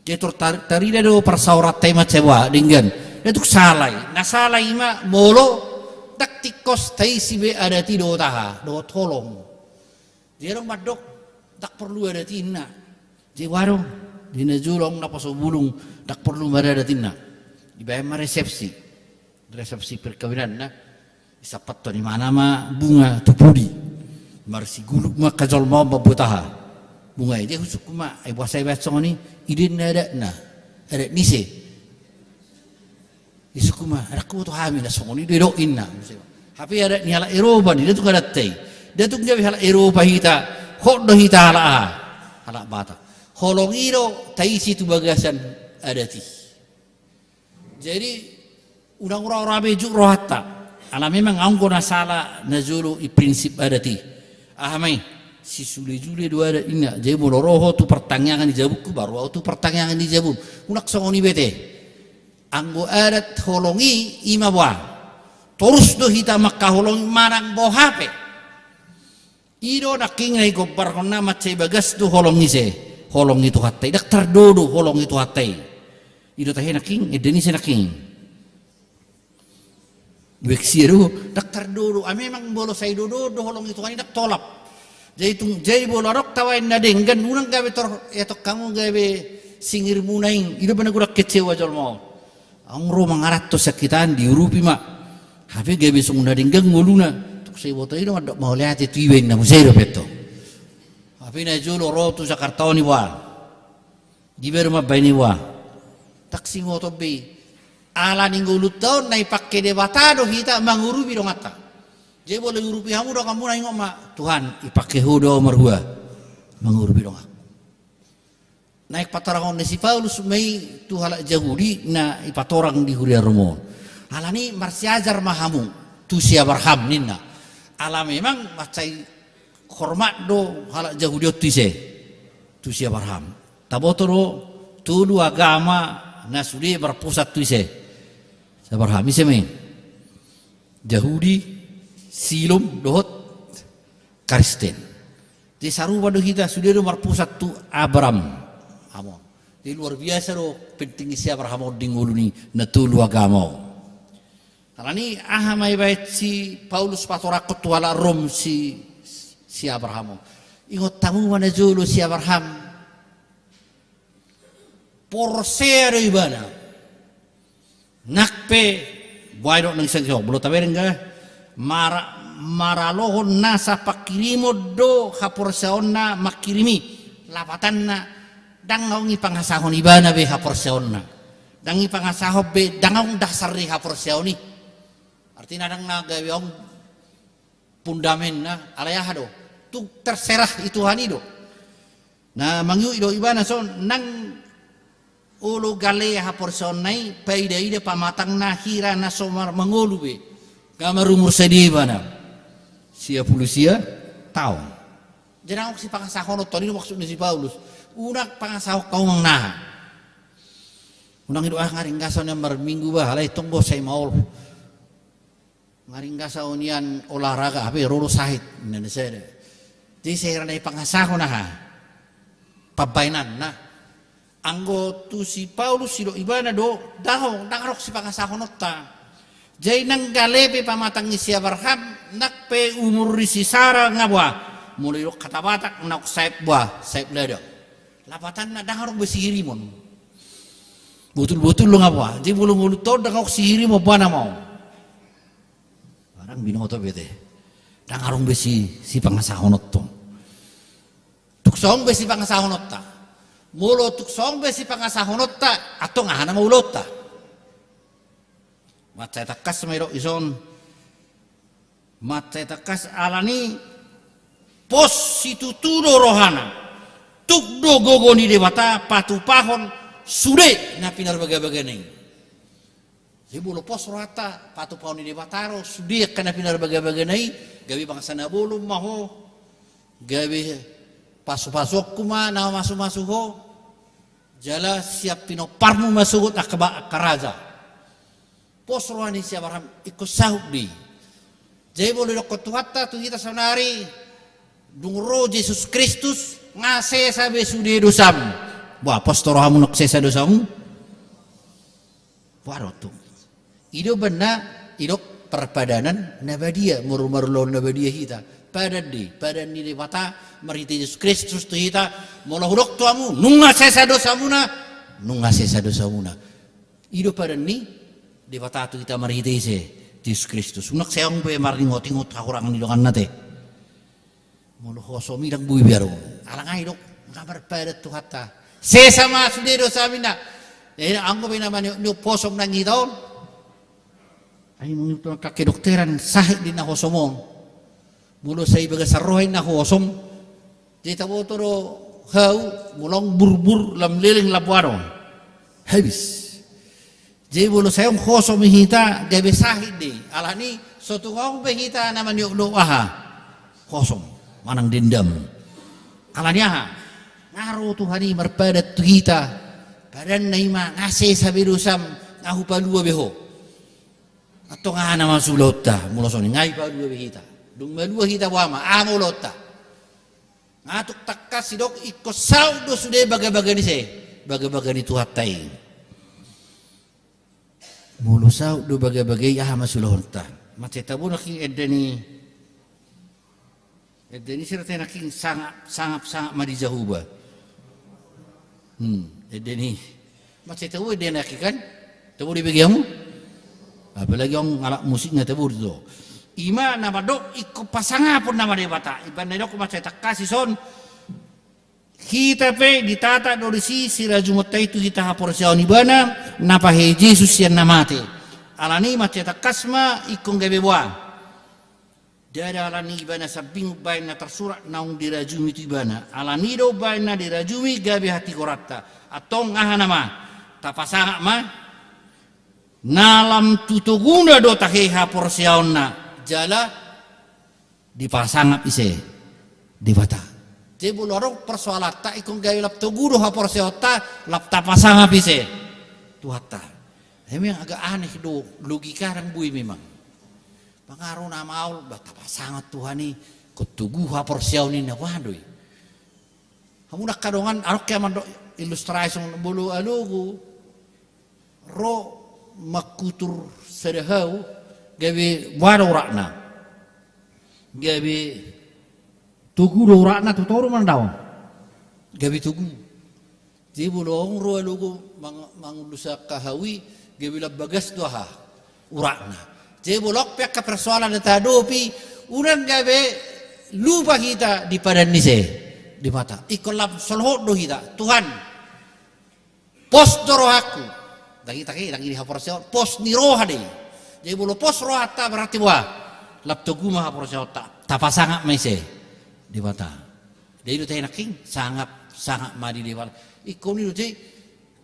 Jadi tor tar-, tarida do parsaoranta i mansai boha, denggan. Ndang tung sala i. Na sala i ma molo ndang tingkos taisi be adat i dohot aha? Dohot holong. Jadi adong mandok, ndang porlu adat i inna. Jadi boha do, di na jolo naposo bulung, ndang porlu marada adat i inna. Dibaen ma resepsi. Resepsi perkawinanna. Disampathon ibana ma bunga tu pudi. Marsiguluk ma angka jolma on mambuat aha? Bunga i. Jadi husungkun ma, ai boasa dibaen songon i? I do inna adatna. Adat ni ise? Isungkun ma, ndang huboto hami na songon i do didok inna. Hape adat ni halak Eropa i, ndang tung adatta i. Ndang tung gabe halak Eropa hita, hot do hita halak aha? Halak Batak. Holong i do taisi tu bagasan adat i. Jadi, unang ura-ura be juk rohanta. Ala memang adong do na sala na jolo i prinsip adat i. Aha ma i? Sisule-sule do adat inna. Jadi molo ro ho tu partangiangan ni jabungku, ba ro ahu tu partangiangan ni jabum. Unang songon i be ate. Anggo adat holong i, i ma boha? Torus do hita mangkaholongi manang boha pe. I do nangkin na digombarhonna mansai bagas do holong i ise? Holong ni Tuhanta i. Ndang tardo do holong ni Tuhanta i. I do tahe nangkin, ende ni ise nangkin? Bagas i do, ndang tardo do. Ah, memang molo sai dohonon do holong ni Tuhan i ndang tolap. Jadi tung, jadi molo adong tabaen na denggan, unang gabe tor, ia tong hamu gabe singirmuna i, i do pe na godang kecewa jolma on. Adong ro mangaranto sian hita an, diurupi ma. Hape gabe songon na denggan ngoluna. Tung sai boto i do mandok mauliate tu iba inna, muse do pe antong. Hape na jolo ro tu Jakarta on i boha? Dibaen do mambaen i boha? Ndang singkoto be i. Ala ni ngolunta on na dipangke Debata do hita mangurupi donganta. Jadi molo diurupi hamu donganmuna, ingot ma, Tuhan, dipangke Ho do ahu marhua mangurupi donganku. Naeng patorangon ni si Paulus ma i tu halak Jahudi na dipatorang di huria Rom on. Alani marsiajar ma hamu tu si Abraham ninna. Ala memang mansai hormat do halak Jahudi on tu ise? Tu si Abraham. Taboto do tolu agama na sude marpusat tu ise? Si Abraham. Ise ma i? Jahudi, Silom dohot Kristen. Jadi sarupa do hita, sude do marpusat tu Abraham. Amon. Jadi luar biasa do penting ni si Abraham on di ngolu ni na tolu agama on. Alani aha ma dibaen si Paulus patorangkon tu halak Rom si, si Abraham on? Ingot hamu ma na jolo si Abraham. Porsea do ibana. Nang pe, boha didok nang sian si ho, molo tabereng ga, mara-, maralohon nasa pangkirimon do haporseaonna mangkirimi. Lapatanna, ndang adong dipangasahon ibana be haporseaonna. Ndang dipangasahon be, ndang adong dasar ni haporseaon i. Artina ndang na gabe adong pundamenna, alai aha do? Tung terserah di Tuhan i do. Na mangihut i do ibana songon nang olo gale haporseaonna i, paida-ida pamatangna hira na so mar-, mangolu be. Nga marumur sadia ibana? Sia pulu sia taon. Jadi ndang adong sipangasahononta i do maksud ni si Paulus. Unang pangasahon hamu manang aha. Unang i do ah, nga ringgas ahu nian marminggu bah, alai tong do sai maol. Nga ringgas ahu nian olahraga, hape ro do sahit, ninna sada. Jadi sai hira na dipangasahon aha? Pambahenanna. Anggo tu si Paulus didok ibana do, ndang adong, ndang adong sipangasahononta. Jadi nang gale pe pamatang ni si Abraham, nang pe umur ni si Sara nga boha? Molo didok hata Batak, naung saep boha? Saep lada. Lapatanna ndang adong be sihirimon. Botul-botul do nga boha? Jadi molo ngolunta on ndang adong sihirimon, boha nama on? Ndang binoto be ate. Ndang adong be si, sipangasahononta on. Tung so adong be sipangasahononta. Molo tung songon be sipangasahononta, antong aha nama ulaonta? Mansai tangkas ma didok dison. Mansai tangkas alani pos situtu do rohana. Tuk do gogo ni Debata patupahon sude na pinarbagabagana i. Jadi molo pos rohanta, patupahon ni Debata do sude angka na pinarbagabagana i. Gabe bangsa na bolon ma ho. Gabe pasupasuonku ma na mamasumasu ho. Jala sian pinomparmu ma sogot angka ba-, angka raja. Pos roha ni si Abraham, ingkon saut do i. Jadi molo didokkon Tuhanta tu hita saonari, dung ro Jesus Kristus, nga sesa be sude dosam. Bah, pos do rohamu nunga sesa dosamu? Bah, ro tu. I do umbahen na didok parpadanan na badia, maru-, marulaon na badia hita. Padan do i, padan ni Debata marhite Jesus Kristus tu hita. Molo hudok tu hamu, nunga sesa dosamuna, nunga sesa dosamuna. I do padan ni Debata tu hita marhite ise, Jesus Kristus. Unang sai adong be maringot-ingot hahurangan ni donganna te. Molo hosom i ndang boi be adong. Alai nga didok, nga marpadan Tuhanta. Sesa ma sude dosam ninna. Eh, anggo be na maniop-niop hosom nang hita on. Ai molo tu angka kedokteran, sahit do ninna hosom on. Molo sai bagasan roha ninna hosom. Jadi taboto do hau, molo nga burbur, lam leleng, lam boha do. Habis. Jadi molo sai adong hosom i hita, gabe sahit do i. Alani, so tung adong be hita na maniop-niop aha? Hosom, manang dendam. Alani aha? Nga ro Tuhan i marpadan tu hita. Padanna i ma, nga sesa be dosam, nga hupalua be ho. Antong aha nama ulaonta, molo songon i nga hipalua be hita. Dung malua hita boha ma, aha ma ulaonta? Nga tung tangkas didok, ingkon saut do sude bagabaga ni ise, bagabaga ni Tuhanta i. Molo saut do bagabaga i, aha ma ulaonta? Mansai tabo nangkin ende ni, ende ni sirate nangkin sangap, sangap, sangap ma di Jahowa. Hmm, ende ni. Mansai tabo ende nangkin kan? Tabo do i bagi hamu? Apalagi adong halak musik nga tabo do. I ma na mandok ingkon pasangapon nama Debata. Umbahen na didok mansai tangkas dison. Hita pe ditata do disi sirajumonta i tu hita haporseaon ibana, na pahehe Jesus sian na mate. Alani mansai tangkas ma ingkon gabe boha? Ndada alani ibana sambing umbahen na tarsurat naung dirajumi tu ibana. Alani do umbahen na dirajumi gabe hatigoranta. Antong aha nama? Tapasangap ma. Na lam tu toguna do tahehe haporseaonna. Jala dipasangap ise? Debata. Jadi molo adong persoalanta ingkon gabe lam togu do haporseaonta, lam tapasangap ise? Tuhanta. Memang agak aneh do, logika ndang boi memang. Pengaruh na maol, bah, tapasangap Tuhan i, ingkon togu haporseaon i, na boha do i? Hamu angka dongan, adong hea mandok ilustrasi songon molo alogo ro mangkutur sada hau, gabe boha do uratna? Gabe togu do uratna tu toru manang daong? Gabe togu. Jadi molo adong ro alogo mang-, mangulus angka hau i, gabe lam bagas do aha? Uratna. Jadi molo adong pe angka persoalan na tahadopi, unang gabe lupa hita di padan ni ise? Debata. Ingkon lam solhot do hita. Tuhan, pos do rohangku. Ndang i, ndang i, ndang i di haporseaon. Pos ni roha do i. Jadi molo pos rohanta berarti boha? Lam togu ma haporseaonta. Tapasangap ma ise? Debata. Jadi i do tahe nangkin, sangap, sangap ma di Debata. Ingkon i do, jadi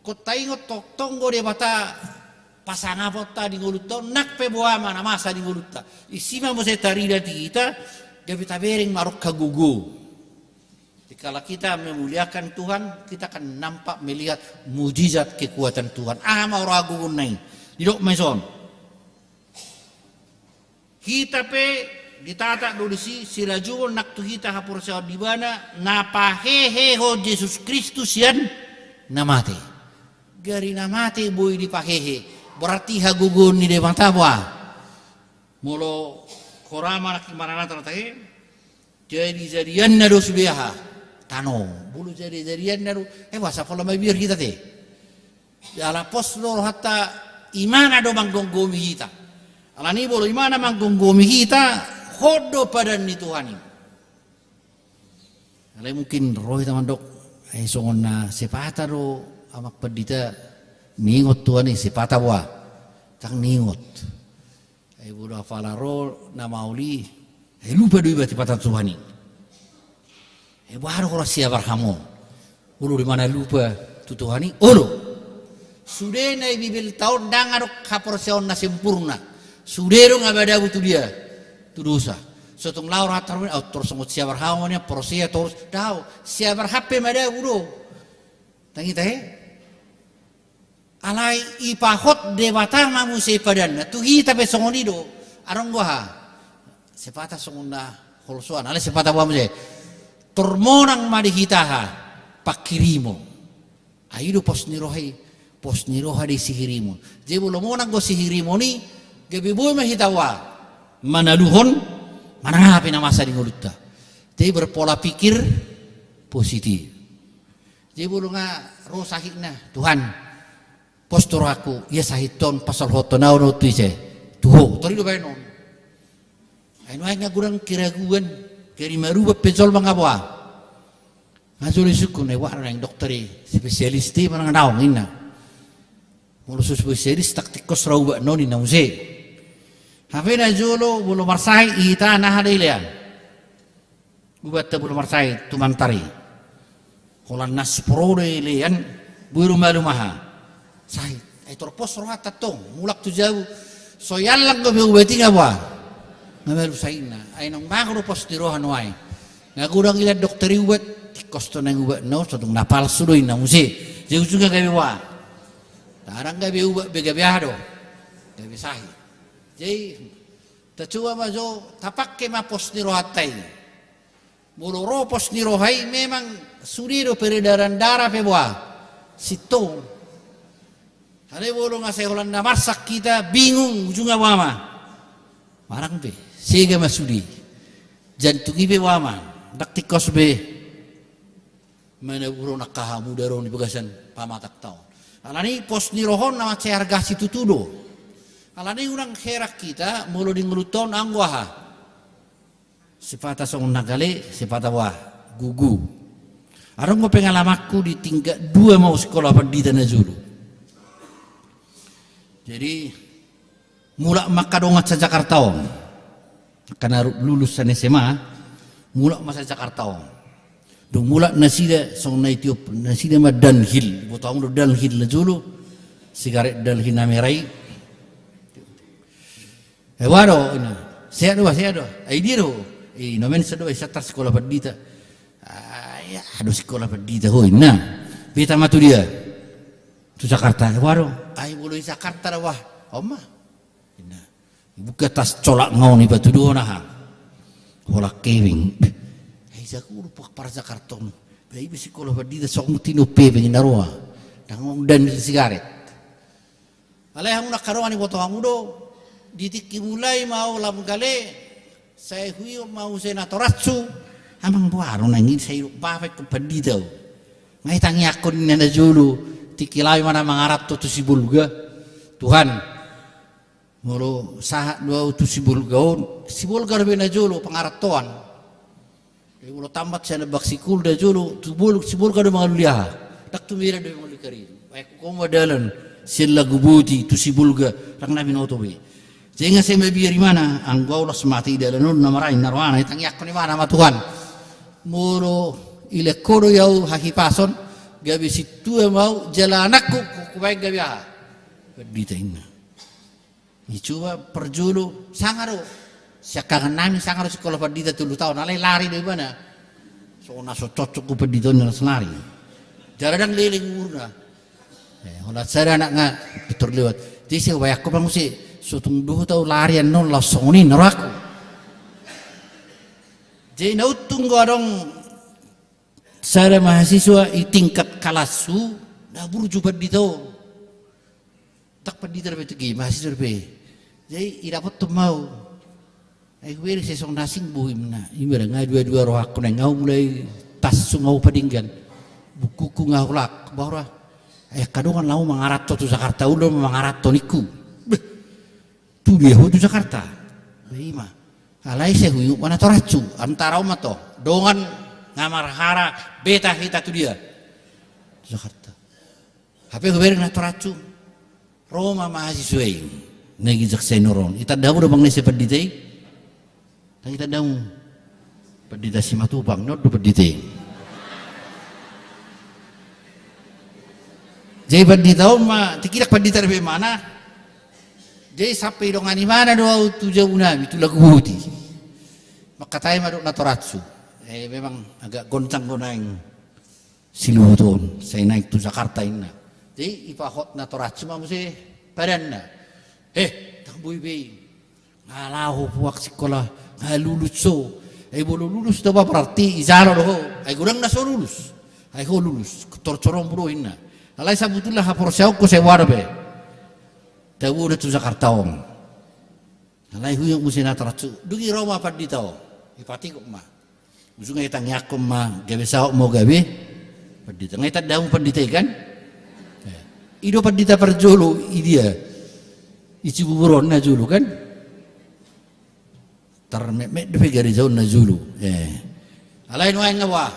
ingkon taingot tongtong do Debata pasangaponta di ngolunta on, nang pe boha ma na masa di ngolunta. Disi ma muse tarida di hita, gabe tabereng ma adong hagogoon. Dikala kita memuliakan Tuhan, kita akan nampak melihat mujizat kekuatan Tuhan. Aha ma roha gogoonna i? Didok ma dison. Hita pe ditata do disi sirajumon nang tu hita haporseaon di ibana, na pahehehon Jesus Kristus sian na mate. Gari na mate boi dipahehe, berarti hagogoon ni Debata boha? Molo hora ma nangkin Maranatha do tahe, jadi-jadianna do sude aha? Tano. Molo jadi-jadianna do, eh, boasa pola mabiar hita te? Jala pos do rohanta, ibana do manggomgomi hita. Alani molo ibana manggomgomi hita, hot do padan ni Tuhan i. Alai mungkin ro hita mandok, Ai songon na sipata do, Amang Pandita, niingot Tuhan i, sipata boha? Ndang niingot. Ai molo apala ro na maol i, ai lupa do iba sipata Tuhan i. Ai boha do holan si Abraham on? Olo do i manang lupa tu Tuhan i? Olo. Sude na di Bibelta on ndang adong haporseaon na sempurna. Sude do nga madabu tu dia? Tu dosa. So tung laho rohanta, au tor songon si Abraham on, ia porsea torus. Daong, si Abraham pe madabu do. Tangihon hita he? Alai ipahot Debata ma muse padanna, tu hita pe songon i do. Adong do aha? Sipata songon na holsoan, alai sipata boha muse? Tor monang ma di hita aha? Panghirimon. Ai i do pos ni roha i, pos ni roha di sihirimon. Jadi molo monang do sihirimon i, gabe boi ma hita boha? Manaluhon manang aha pe na masa di ngolunta. Jadi berpola pikir positif. Jadi molo nga ro sahitna, Tuhan, pos do rohangku, ia sahit on pasaulhothon ahu do tu ise? Tu Ho. Tor i do baen on. Ai nuaeng nga godang keraguan, gari marubat pe jolma nga boha? Nga jolo isungkun, ai boha do naeng dokter i, spesialis i manang daong, ninna. Molo so spesialis, ndang tingkos ra ubatna on, ninna muse. Hape na jolo molo marsahit hita, na aha do dilean? Ubatta molo marsahit tu mantar i. Holan naspro do dilean, boi do malum aha? Sahit. Ai tor pos rohanta tong, mulak tu jabu. So iallang dope ubat i nga boha? Nga malum sahitna. Ai naung mago do pos ni roha nuaeng. Nga godang dilean dokter i ubat, tingkos do naeng ubatna on, so tung na palsu do, ninna muse. Jadi ujungna gabe boha? Ndang gabe ubat be, gabe aha do? Gabe sahit. Jadi tacoba ma jo, tapangke ma pos ni rohanta i. Molo ro pos ni roha i, memang sude do peredaran darah pe boha? Sintong. Alai molo nga sai holan na marsak hita, bingung, ujungna boha ma? Marang be. Sega ma sude. Jantung i pe boha ma? Ndang tingkos be. Manabuhon angka hamu do ro di bagasan pamatangta on. Alani pos ni roha on na mansai arga situtu do. Alani unang heran hita molo di ngolunta on anggo aha? Sipata songon na gale, sipata boha? Gugu. Adong do pengalamanku, di tingkat dua ma au sikola pandita na jolo. Jadi mulak ma angka dongan sa Jakarta on. Angka na lulus sian S M A, mulak ma sa Jakarta on. Dung mulak nasida, songon na itiop nasida ma Dunhill. Iboto hamu do Dunhill na jolo? Sigaret Dunhill na merah i. Eh, boha do, ninna. Sehat do, bah, sehat do. Ai dia do? Eh, Indonesia do, bah, sian sikola pandita. Ah, ia, adong sikola pandita ho, ninna. Beta ma tu dia? Tu Jakarta. Eh, boha do? Ai molo di Jakarta do, bah. On ma, ninna. Ibuka tas colak nga on, ipatuduhon aha? Holan hepeng. Beh, ai jago do pakkara Jakarta on. Bah, iba sikola pandita, songon tinopa hepeng, ninna roha. Ndang on dan sigaret. Alai hamu angka dongan, iboto hamu do, di tingki mulai ma au lam gale, sai huihut ma muse natorashu. Amang, boha do naeng i, sai didok bapa ingkon pandita au. Nga i tangiangkon, ninna na jolo, tingki laho i ma na mangaranto tu Sibolga. Tuhan, molo sahat do au tu Sibolga on, Sibolga dope na jolo pangarantoan. Jadi molo tammat sian Ambang Singkul na jolo, tu Bol-, Sibolga do mangalului aha? Ndang tu Medan dope mangalului karejo. Baen hamu ma dalan sian Laguboti tu Sibolga, ndang na binoto be. Jadi nga sai mabiar ibana, anggo au las mate di dalan on, na marain na rohana, itangiangkon ibana ma, Tuhan, molo dilehon Ho do i au hahipason, gabe sintua ma au jala anakku, hu-, hubaen gabe aha? Pandita, ninna. Icoba parjolo, sanga do. Siangkangan nami sanga do sikola pandita tolu taon, alai lari do ibana. Songon na so cocok do pandita on, ninna, las lari. Jala ndang leleng umurna. Eh, holan sada anak nga pintor lewat. Jadi sai hubaen hamu ma muse, so tung dohot au lari annon laos songon i, ninna rohangku. Jadi na untung do adong sada mahasiswa di tingkat kalashu, na burju pandita on. Ndang pandita dope tingki, mahasiswa dope. Jadi idapothon ma au. Ai hubereng sai songon na asing bohimna. Ima da, nga dua-dua rohangku naeng, au mulai tashu nga au padenggan. Bukuku nga au lak, boha roha? Ai angka dongan laho mangaranto tu Jakarta, olo ma mangaranto, ningku. Beh, tu dia ho tu Jakarta? Bah, ima. Alai sai huingot ma natorashu, antara on ma to. Dongan nga marhara beta hita tu dia? Jakarta. Hape hubereng natoranhu, ro ma mahasiswa i, na ginjang senior on. Itanda hamu do amang na ise pandita i? Ndang itanda hamu. Pandita Simatupang, na on do pandita i. Jadi pandita on ma, tingki ndang pandita dope ibana. Jadi sampe didongani ibana do au tu jabu nami, tu lagu boti. Mangkatai ma dohot natoranhu. Eh, memang agak goncang do naeng siluhut on, sai naeng tu Jakarta inna. Jadi ipahot natoranhu ma muse padanna. Eh, ndang boi be i. Nga laho puak sikola, nga lulus ho. Ai molo lulus do ba berarti ijalo do ho. Ai godang na so lulus. Ai ho lulus. Torcoromu do inna. Alai sabutulna haporseaonku sai boha dope. Tabo do tu Jakarta on. Alai huingot muse natoranhu, dung i ro ma pandita on. Ipatikok ma. Ujungna itangiangkon ma, gabe saut ma ho gabe pandita. Nga itanda hamu pandita i kan? Eh. I do pandita parjolo, i dia. I Cibubur on na jolo kan? Tarmetmet dope gareja on na jolo. Eh. Alai nuaeng nga boha.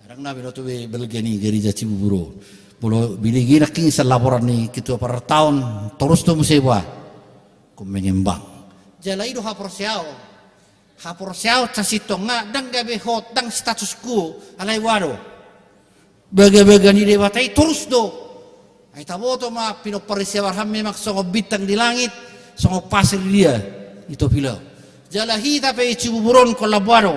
Ndang na binoto be balga ni gareja Cibubur on. Molo biligi nangkin sian laporan ni ketua pararta on, torus do muse boha. Ingkon mengembang. Jala i do haporseaon. Haporseaon sasintongna, ndang gabe hot, ndang status quo, alai boha do. Bagabaga ni Debata i torus do. Ai taboto ma pinompar ni si Abraham memang songon bintang di langit, songon pasir dia di topi laut. Jala hita pe i Cibubur on ingkon lam boha do.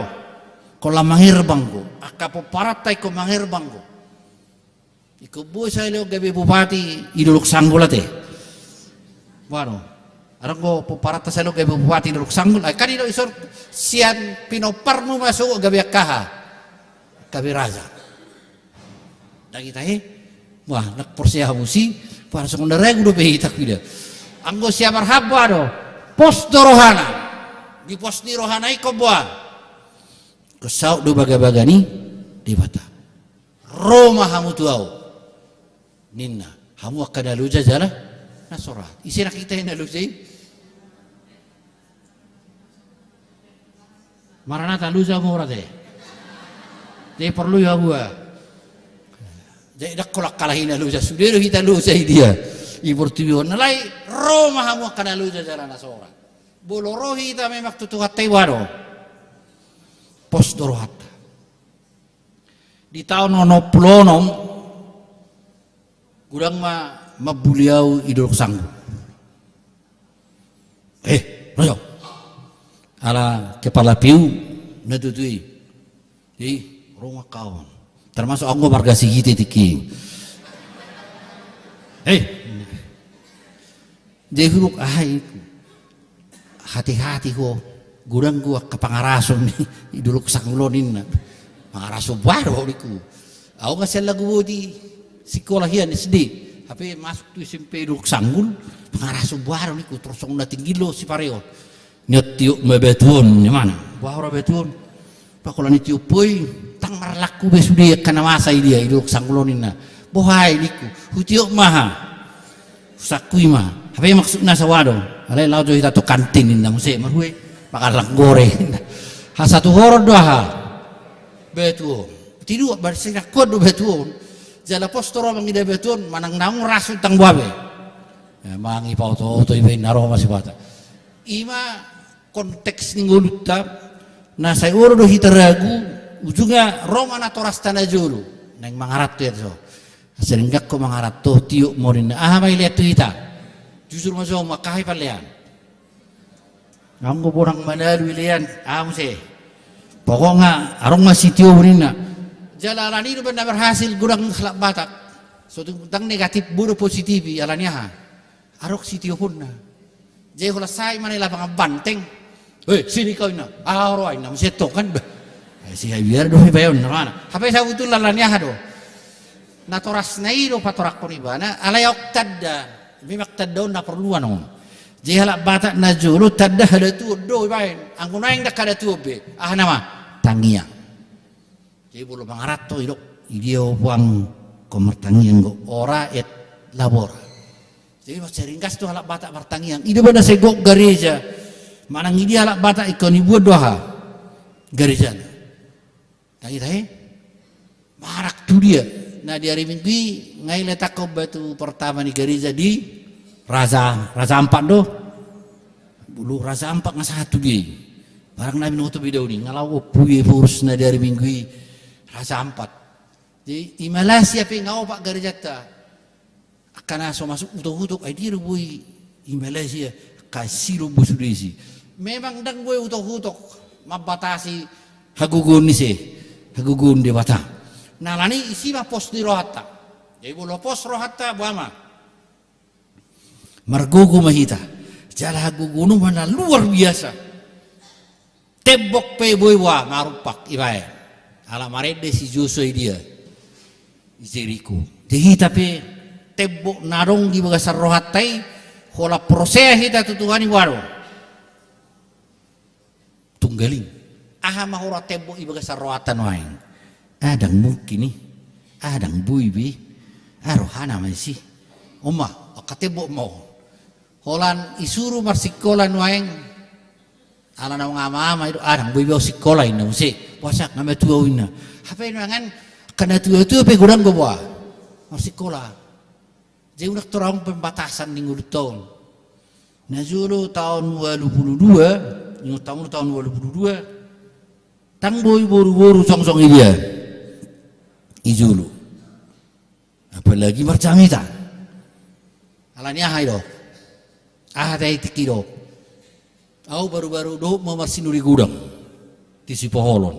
Ingkon lam mangerbang do. Angka pomparanta ingkon mangerbang do. Ingkon boi sahali on gabe bupati i Dolok Sanggul ate. Boha do. Adong do pomparanta sahali on gabe bupati i Dolok Sanggul. Ai kan i do isor sian pinomparmu ma sogot gabe angka aha. Gabe raja. Ndang ita i. Wah, ndang porsea hamu si. Boha songon na ragu dope hita huida. Anggo si Abraham boha do. Pos do rohana. Di pos ni rohana i ingkon boha. Ingkon saut do bagabaga ni Debata. Ro ma hamu tu ahu. Ninna, hamu angka na loja jala na so rohat. Ise nangkin hita i na loja i? Maranatha, loja mora te. Jadi porlu i hamu a. Jadi ndang holan halak i na loja, sude do hita loja i dia. I portibi on alai, ro ma hamu angka na loja jala na so rohat. Molo ro hita memang tu Tuhanta i boha do. Pos do rohanta. Di taon onom pulu onom, godang ma mambuli ahu i Dolok Sanggul. Eh, raja. Ala kepala P U na tutu i. Jadi, ro ma angka on. Termasuk anggo marga Sigite tingki i. Eh. Jadi hudok, ah, i. Hati-hati ho, godang do angka pangaraso ni i Dolok Sanggul on ninna. Pangaraso boha do ningku. Ahu nga sian lagu boti sikola hian S D. Hape masuk tu S M P Dolok Sanggul, pangaraso boha do ningku, torus songon na tinggil do sipareon. Nion tiop ma batu on, ni mana? Boha do batu on. Pakola ni tiop poi, ndang marlaku be sude angka na masa i dia, i Dolok Sanggul on ninna. Boha i ningku, hutiop ma aha. Husangkui ma. Hape maksudna sawa do. Alai laho jo hita tu kantin ninna muse, marhue. Makan goreng ninna. Hasatuhoron do aha. Batu on. Tinuap ba sinangkuan do batu on. Jala pos do ro mangida batu on, manang naung rasu ndang boha be. Eh, manang ipaoto-oto iba inna ro ma sipata. Ima konteks ni ngolunta, na sai olo do hita ragu, ujungna ro ma natorasta na jolo, naeng mangaranto ia so. Sering gakko mangaranto, tiop ma ninna, aha ma ilean tu hita? Jujur ma jo, angka aha i palean? Anggo bonang manalu ilean, aha muse? Pokokna, adong ma sitiopon ninna. Jala alani do umbahen na berhasil godang halak Batak. So tung ndang negatif, boi do positif i, alani aha? Adong sitioponna. Jadi holan sae ma na i lapangan banteng. Hei, sini kau inna. Aha ro inna, muse tong kan. Bah. Eh, si hai biar do pe bayon na mana. Hape sabutulna alani aha do. Natorasna i do patorangkon ibana, alai aut tanda. Memang tanda on na porluan on. Jadi halak Batak na jolo tanda hadatuon do ibaen. Anggo naeng ndang hadatuon be. Aha nama? Tangiang. Jadi molo mangaranto idok, idia ho puang, ingkon martangiang do, ora et labora. Jadi mansai ringgas do halak Batak martangiang. I do umbahen na sai gok gareja. Manang idia halak Batak ingkon ibuat do aha? Garejana. Ndang ita he? Marak tu dia. Na di ari Minggu i nga i letakon batu pertama ni gareja di Raja, Raja Ampat do. Bulu Raja Ampat nga sahat tu dia i. Barang na binoto be daun i nga laho ompu i, boru na di ari Minggu i Raja Ampat. Jadi i Malaysia pe nga opat garejanta. Angka na so masuk utok-utok, ai dia do boi i Malaysia, angka si lombu sude isi. Memang ndang boi utok-utok mambatasi hagogoon ni se, hagogoon Debata. Na alani i isi ma pos ni rohanta. Jadi molo pos rohanta, boha ma, margogo ma hita. Jala hagogoon on ma na luar biasa. Tembok pe boi, boha, marumpak ibaen. Ala marende si Josua i dia, i Jeriko. Jadi hita pe tembok na adong di bagasan rohanta i, holan porsea hita tu Tuhan i, boha do? Tunggaling. Aha ma holan tembok i bagasan rohanta nuaeng? Ah, ndang mungkin i. Ah, ndang boi be. Ah, rohana ma isi. On ma, angka tembok ma on. Holan isuru marsikola nuaeng. Ala naung ama-ama i do, ah, ndang boi be au sikola, inna muse. Boasa, nga matua au, inna. Hape nuaeng an angka na tua-tua pe godang do, boha, marsikola. Jadi unang torang pembatasan ni ngolunta on. Na jolo taon ualu pulu dua, ingot hamu taon ualu pulu dua, ndang boi boru-boru jongjong i dia. I jolo. Apalagi marjamita. Alani aha i do? Aha tahe tingki do? Au baru-baru dohot ma marsinuri godang di Sipoholon.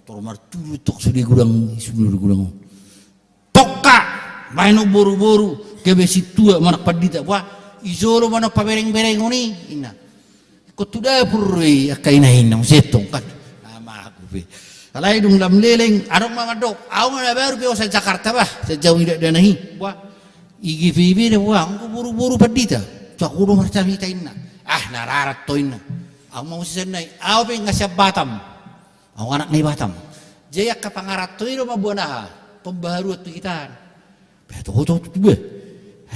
Tor martudu tong sude godang, sinuri godang on. Tongka! Baen on boru-boru, gabe sintua manang pandita. Boha, i jolo ma na pabereng-berengon i, inna. Ingkon tu dapur do i angka ina-ina, muse tong kan. Ama ahu pe. Alai dung lam leleng, adong ma mandok, au nga na baru pe hosa Jakarta bah, sian jabu ni dakdanak i. Boha, i gabe be da, boha, anggo boru-boru pandita. Jago do marjamita, inna. Ah, na rarat ho, inna. Au ma muse sian na i, au pe nga sian Batam. Au anak ni Batam. Jadi angka pangaranto i do mamboan aha? Pembaharuan tu hita an. Bah, toho, toho, toho, bah.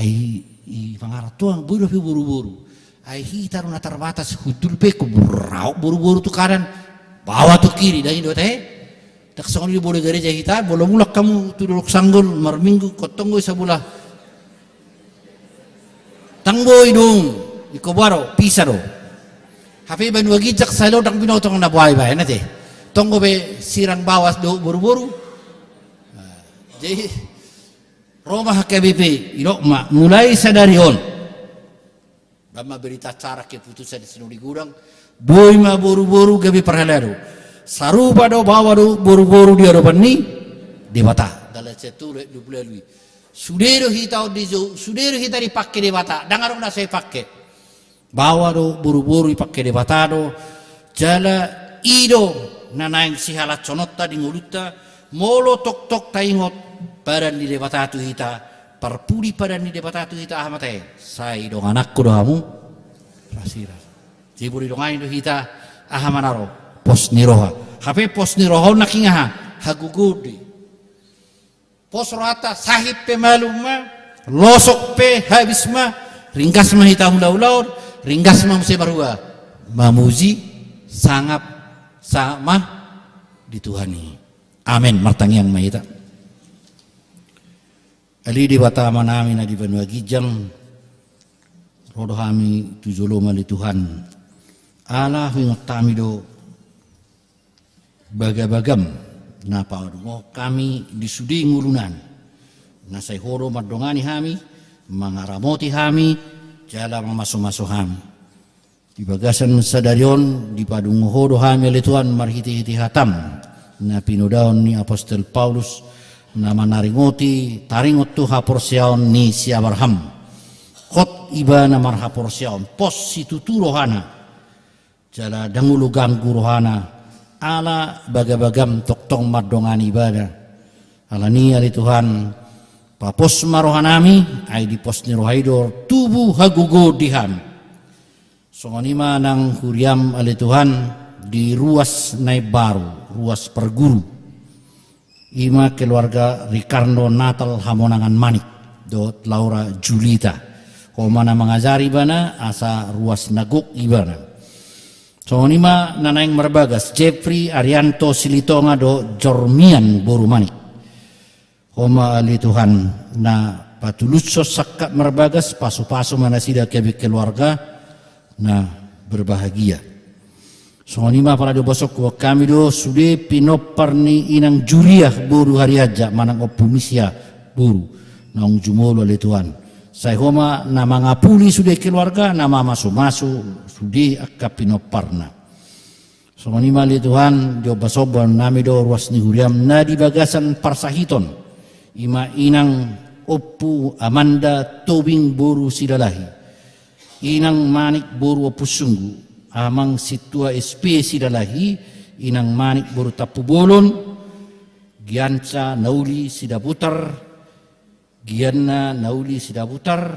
Ai i pangaranto an boi dope boru-boru. Ai hita do na terbatas, hundul pe ingkon burraot boru-boru tu kanan, baoa tu kiri, ndang i do tahe. Ndang songon i do molo gareja hita, molo mulak hamu tu Dolok Sanggul marminggu, ingkon tong do i sabola. Ndang boi dung, ingkon boha do, pisah do. Hape banua ginjang sai do ndang binoto na boha ibaen ate. Tong do be sirang baoa dohot boru-boru. Nah, jadi ro ma H K B P, didok ma, mulai sadari on. Baen ma berita acara keputusan di sinuri godang, boi ma boru-boru gabe parhalado. Sarupa do baoa dohot boru-boru di adopan ni Debata. Dalan sian tolu ayat dua pulu ualu i. Sude do hita on dijou, sude do hita dipangke Debata, ndang adong na sai pangke. Baoa dohot boru-boru dipangke Debata do, jala i do na naeng sihalashononta di ngolunta, molo tongtong taingot padan ni Debata tu hita, parpudi padan ni Debata tu hita, aha ma tahe? Sai dongananku do hamu rasirasa. Jadi molo didongani do hita, aha ma na ro? Pos ni roha. Hape pos ni roha on nangkin aha? Hagogoon do i. Pos rohanta, sahit pe malum ma, losok pe habis ma, ringgas ma hita hula-hulaon, ringgas ma muse marhua mamuji, sangap, sangap ma di Tuhan i. Amen. Martangiang ma hita. Ale Debata Amanami na di banua ginjang, ro do hami tu jolom ale Tuhan. Ala huingot hami do bagabagam na padungahon hami di sude ngolunami. Na sai Ho do mandongani hami, mangaramoti hami, jala mamasumasu hami. Di bagasan sadari on, dipadungahon Ho do hami ale Tuhan marhitehite hataM, na pinodaon ni apostel Paulus, na manaringoti, taringot tu haporseaon ni si Abraham. Hot ibana marhaporseaon, pos situtu rohana. Jala ndang olo ganggu rohana, ala bagabagaM tongtong mandongani ibana. Alani ale Tuhan, papos ma rohanami, ai di pos ni roha i do tubu hagogoon di hami. Songon i ma nang huriaM ale Tuhan, di ruas na imbaru, ruas parguru. I ma keluarga Ricardo Natal Hamonangan Manik dohot Laura Julita. Ho ma na mangajari ibana asa ruas na gok ibana. Songon i ma na naeng marbagas Jeffrey Arianto Silitonga dohot Jormian boru Manik. Ho ma ale Tuhan, na patulushon sangkap marbagas, pasupasu ma nasida gabe keluarga na berbahagia. Songon i ma pala diombashon huboan hami do sude pinompar ni inang Juriah boru Harianja manang Ompu Misia boru naung jumolo ale Tuhan. Sai ho ma na mangapuli sude keluarga, na mamasumasu sude angka pinomparna. Songon i ma ale Tuhan, diombashon huboan hami do ruas ni huriam na di bagasan parsahiton. I ma inang Ompu Amanda Tobing boru Silalahi, inang Manik boru Ompu Sunggu, amang Sintua S P Silalahi, inang Manik boru Tampubolon, giansa na uli Sidabutar, gianna na uli Sidabutar,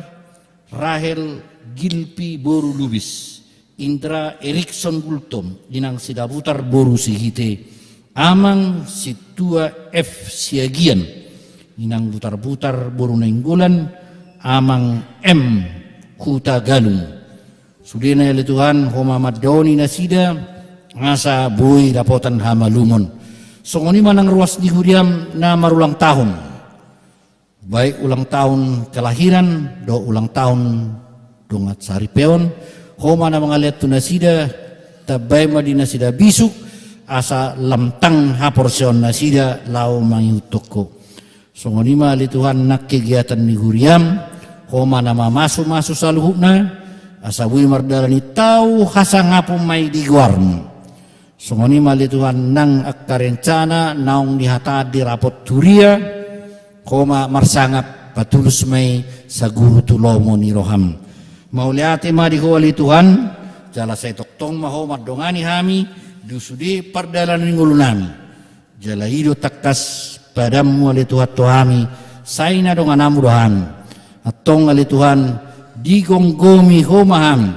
Rahel Gilpi boru Lubis, Indra Erikson Gultom, inang Sidabutar boru Sihite, amang Sintua F Siagian, inang Butarbutar boru Nainggolan, amang M Hutagalung. Sudena ale Tuhan, ho ma mandaoni nasida, asa boi dapotan hamalumon. Songon i ma nang ruas ni huriam na marulang tahun. Baik ulang tahun kelahiran dohot ulang tahun dongan saripeon, ho ma na mangalean tu nasida, tambai ma di nasida bisuk, asa lam tang haporseaon nasida laho mangihuthon Ho. Songon i ma ale Tuhan nang kegiatan ni huriam, ho ma na mamasumasu saluhutna, asa boi mardalan i tau hasangapon ma i di goarmu. Songon i ma ale Tuhan nang angka rencana naung nihataan di rapot huria, ho ma marsangap patulus ma i saguru tu lomo ni roham. Mauliate ma di Ho ale Tuhan, jala sai tongtong ma Ho mandongani hami di sude pardalanan ni ngolunami. Jala i do tangkas padanmu ale Tuhan tu hami, sai na dongananmu do hami. Antong ale Tuhan, digomgomi Ho ma hami.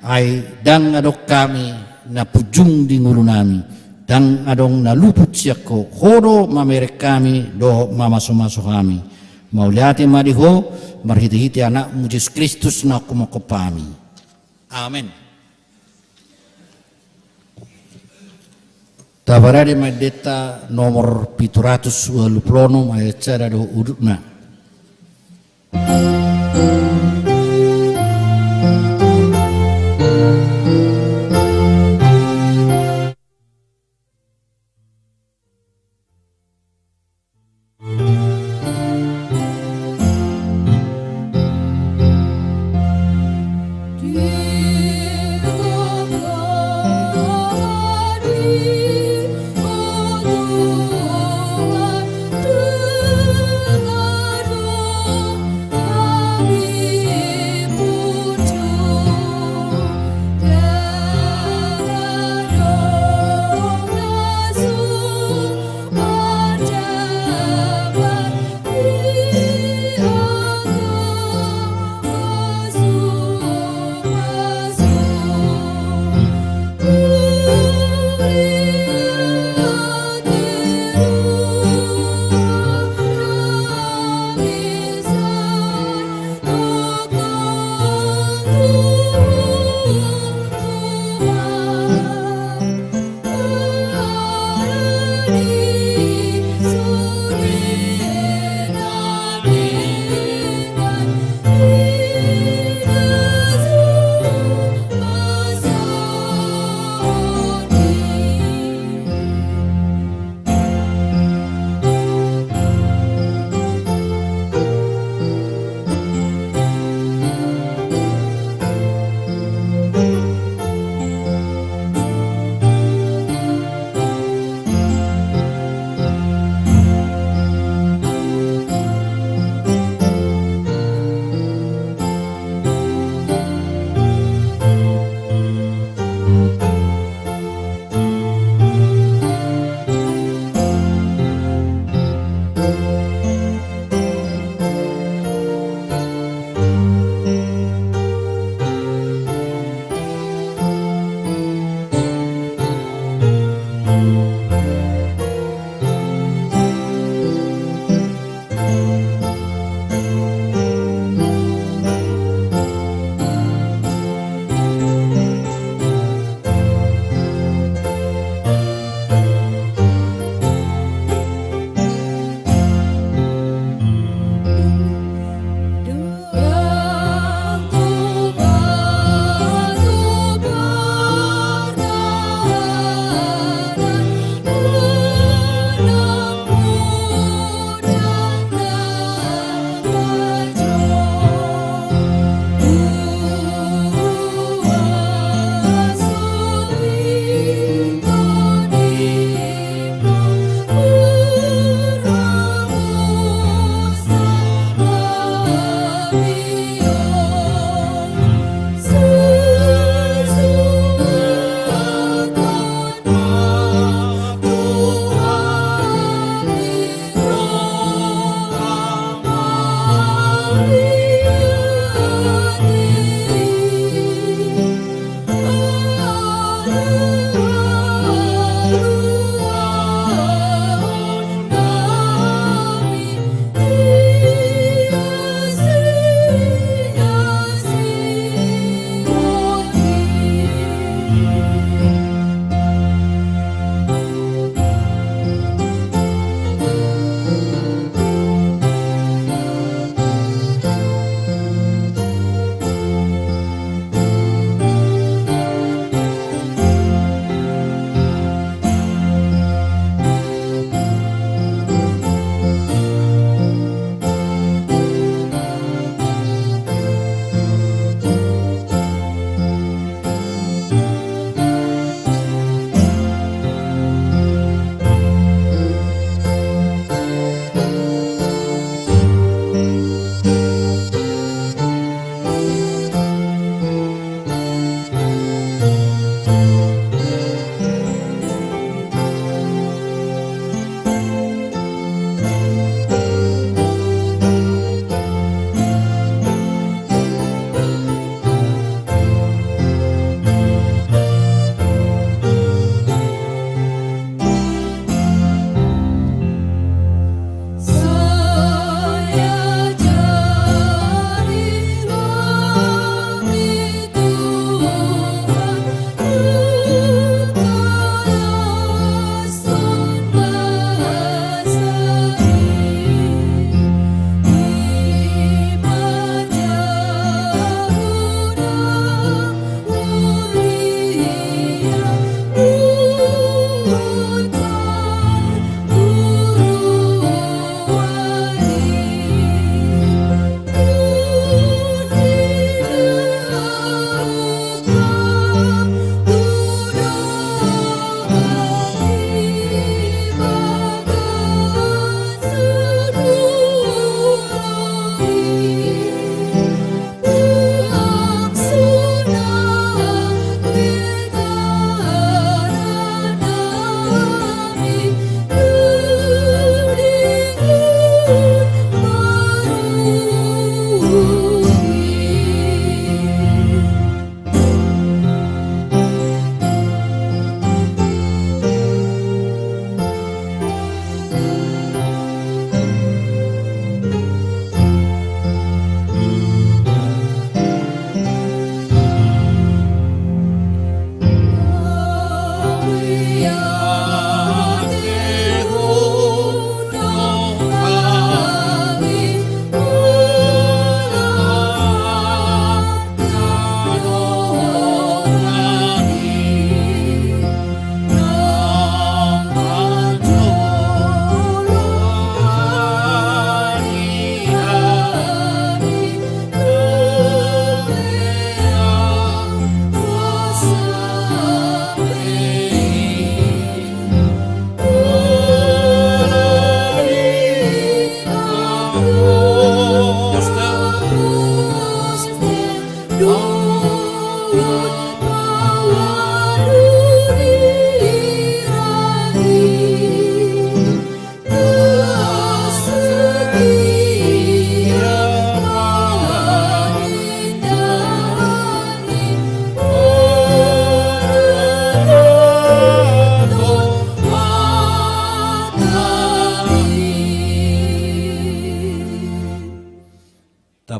Ai ndang adong hami na punjung di ngolunami, ndang adong na luput sian Ho. Ho do mamereng hami dohot mamasumasu hami. Mauliate ma di Ho, marhitehite Anakmu Jesus Kristus na hukumunkop hami. Amen. Taparade ma endenta nomor pitu ratus ualu pulu onom, ayat sada dohot udutna.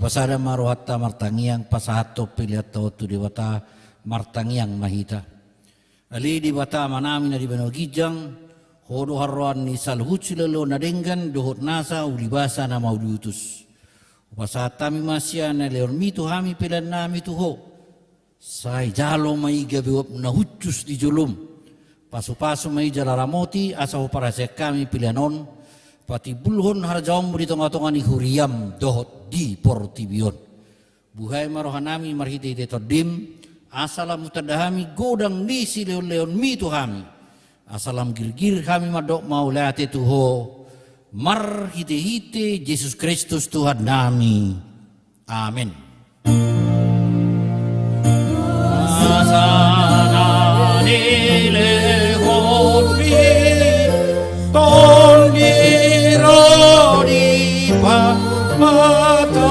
Pasada ma rohanta martangiang, pasahathon peleanta on tu Debata, martangiang ma hita. Ale Debata Amanami na di banua ginjang, Ho do haroroan ni saluhut silehonlehon na denggan dohot nasa ulibasa na mauliutus. Hupasahat hami ma sian na nilehonMi tu hami peleannami tu Ho. Sai jalo ma i gabe uap na hushus di joloM. Pasupasu ma i jala ramoti asa huparhaseang hami pelean on patimbulhon harajaonMu di tongatonga ni huriaM dohot di portibi on. Buhai ma rohanami marhitehite TondiM, asa lam hutanda hami godang ni silehonlehonMi tu hami. Asa lam girgir hami mandok mauliate tu Ho, marhitehite Jesus Kristus Tuhannami. Amen. Asa na nilehonMi Tondi ro di pamatangku,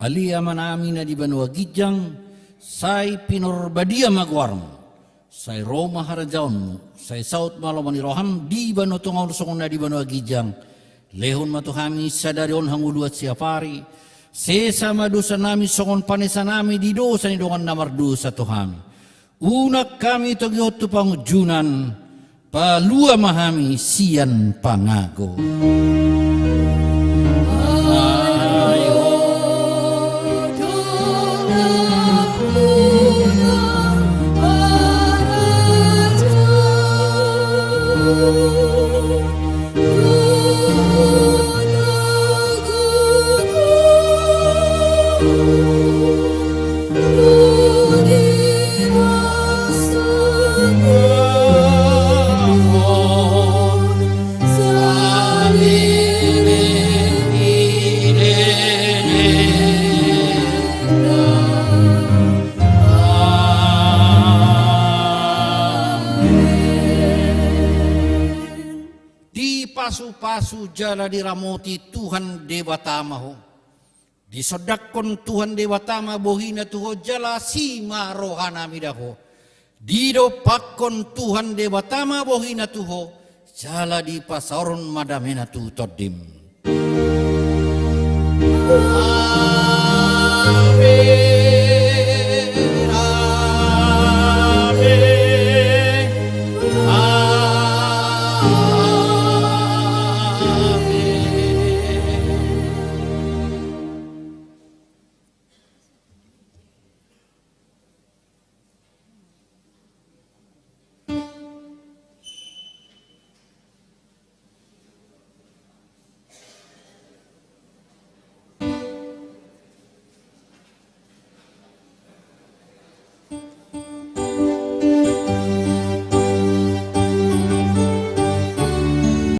Ale Amanami na di banua ginjang, sai pinarbadia ma goarMu. Sai ro ma harajaonMu, sai saut ma lomo ni rohaM di banua tonga on songon na di banua ginjang. Lehon ma tu hami sadari on hangoluan siapari. Sesa ma dosanami songon panesanami di dosa ni dongan na mardosa tu hami. Unang hami togihon tu pangunjunan, palua ma hami sian pangago. Dipasupasu jala diramoti Tuhan Debata ma ho. Disondangkon Tuhan Debata ma bohiNa tu ho jala asi ma rohaNami da ho. Didompakkon Tuhan Debata ma bohiNa tu ho jala dipasaorhon ma dameNa tu tondim. Amen.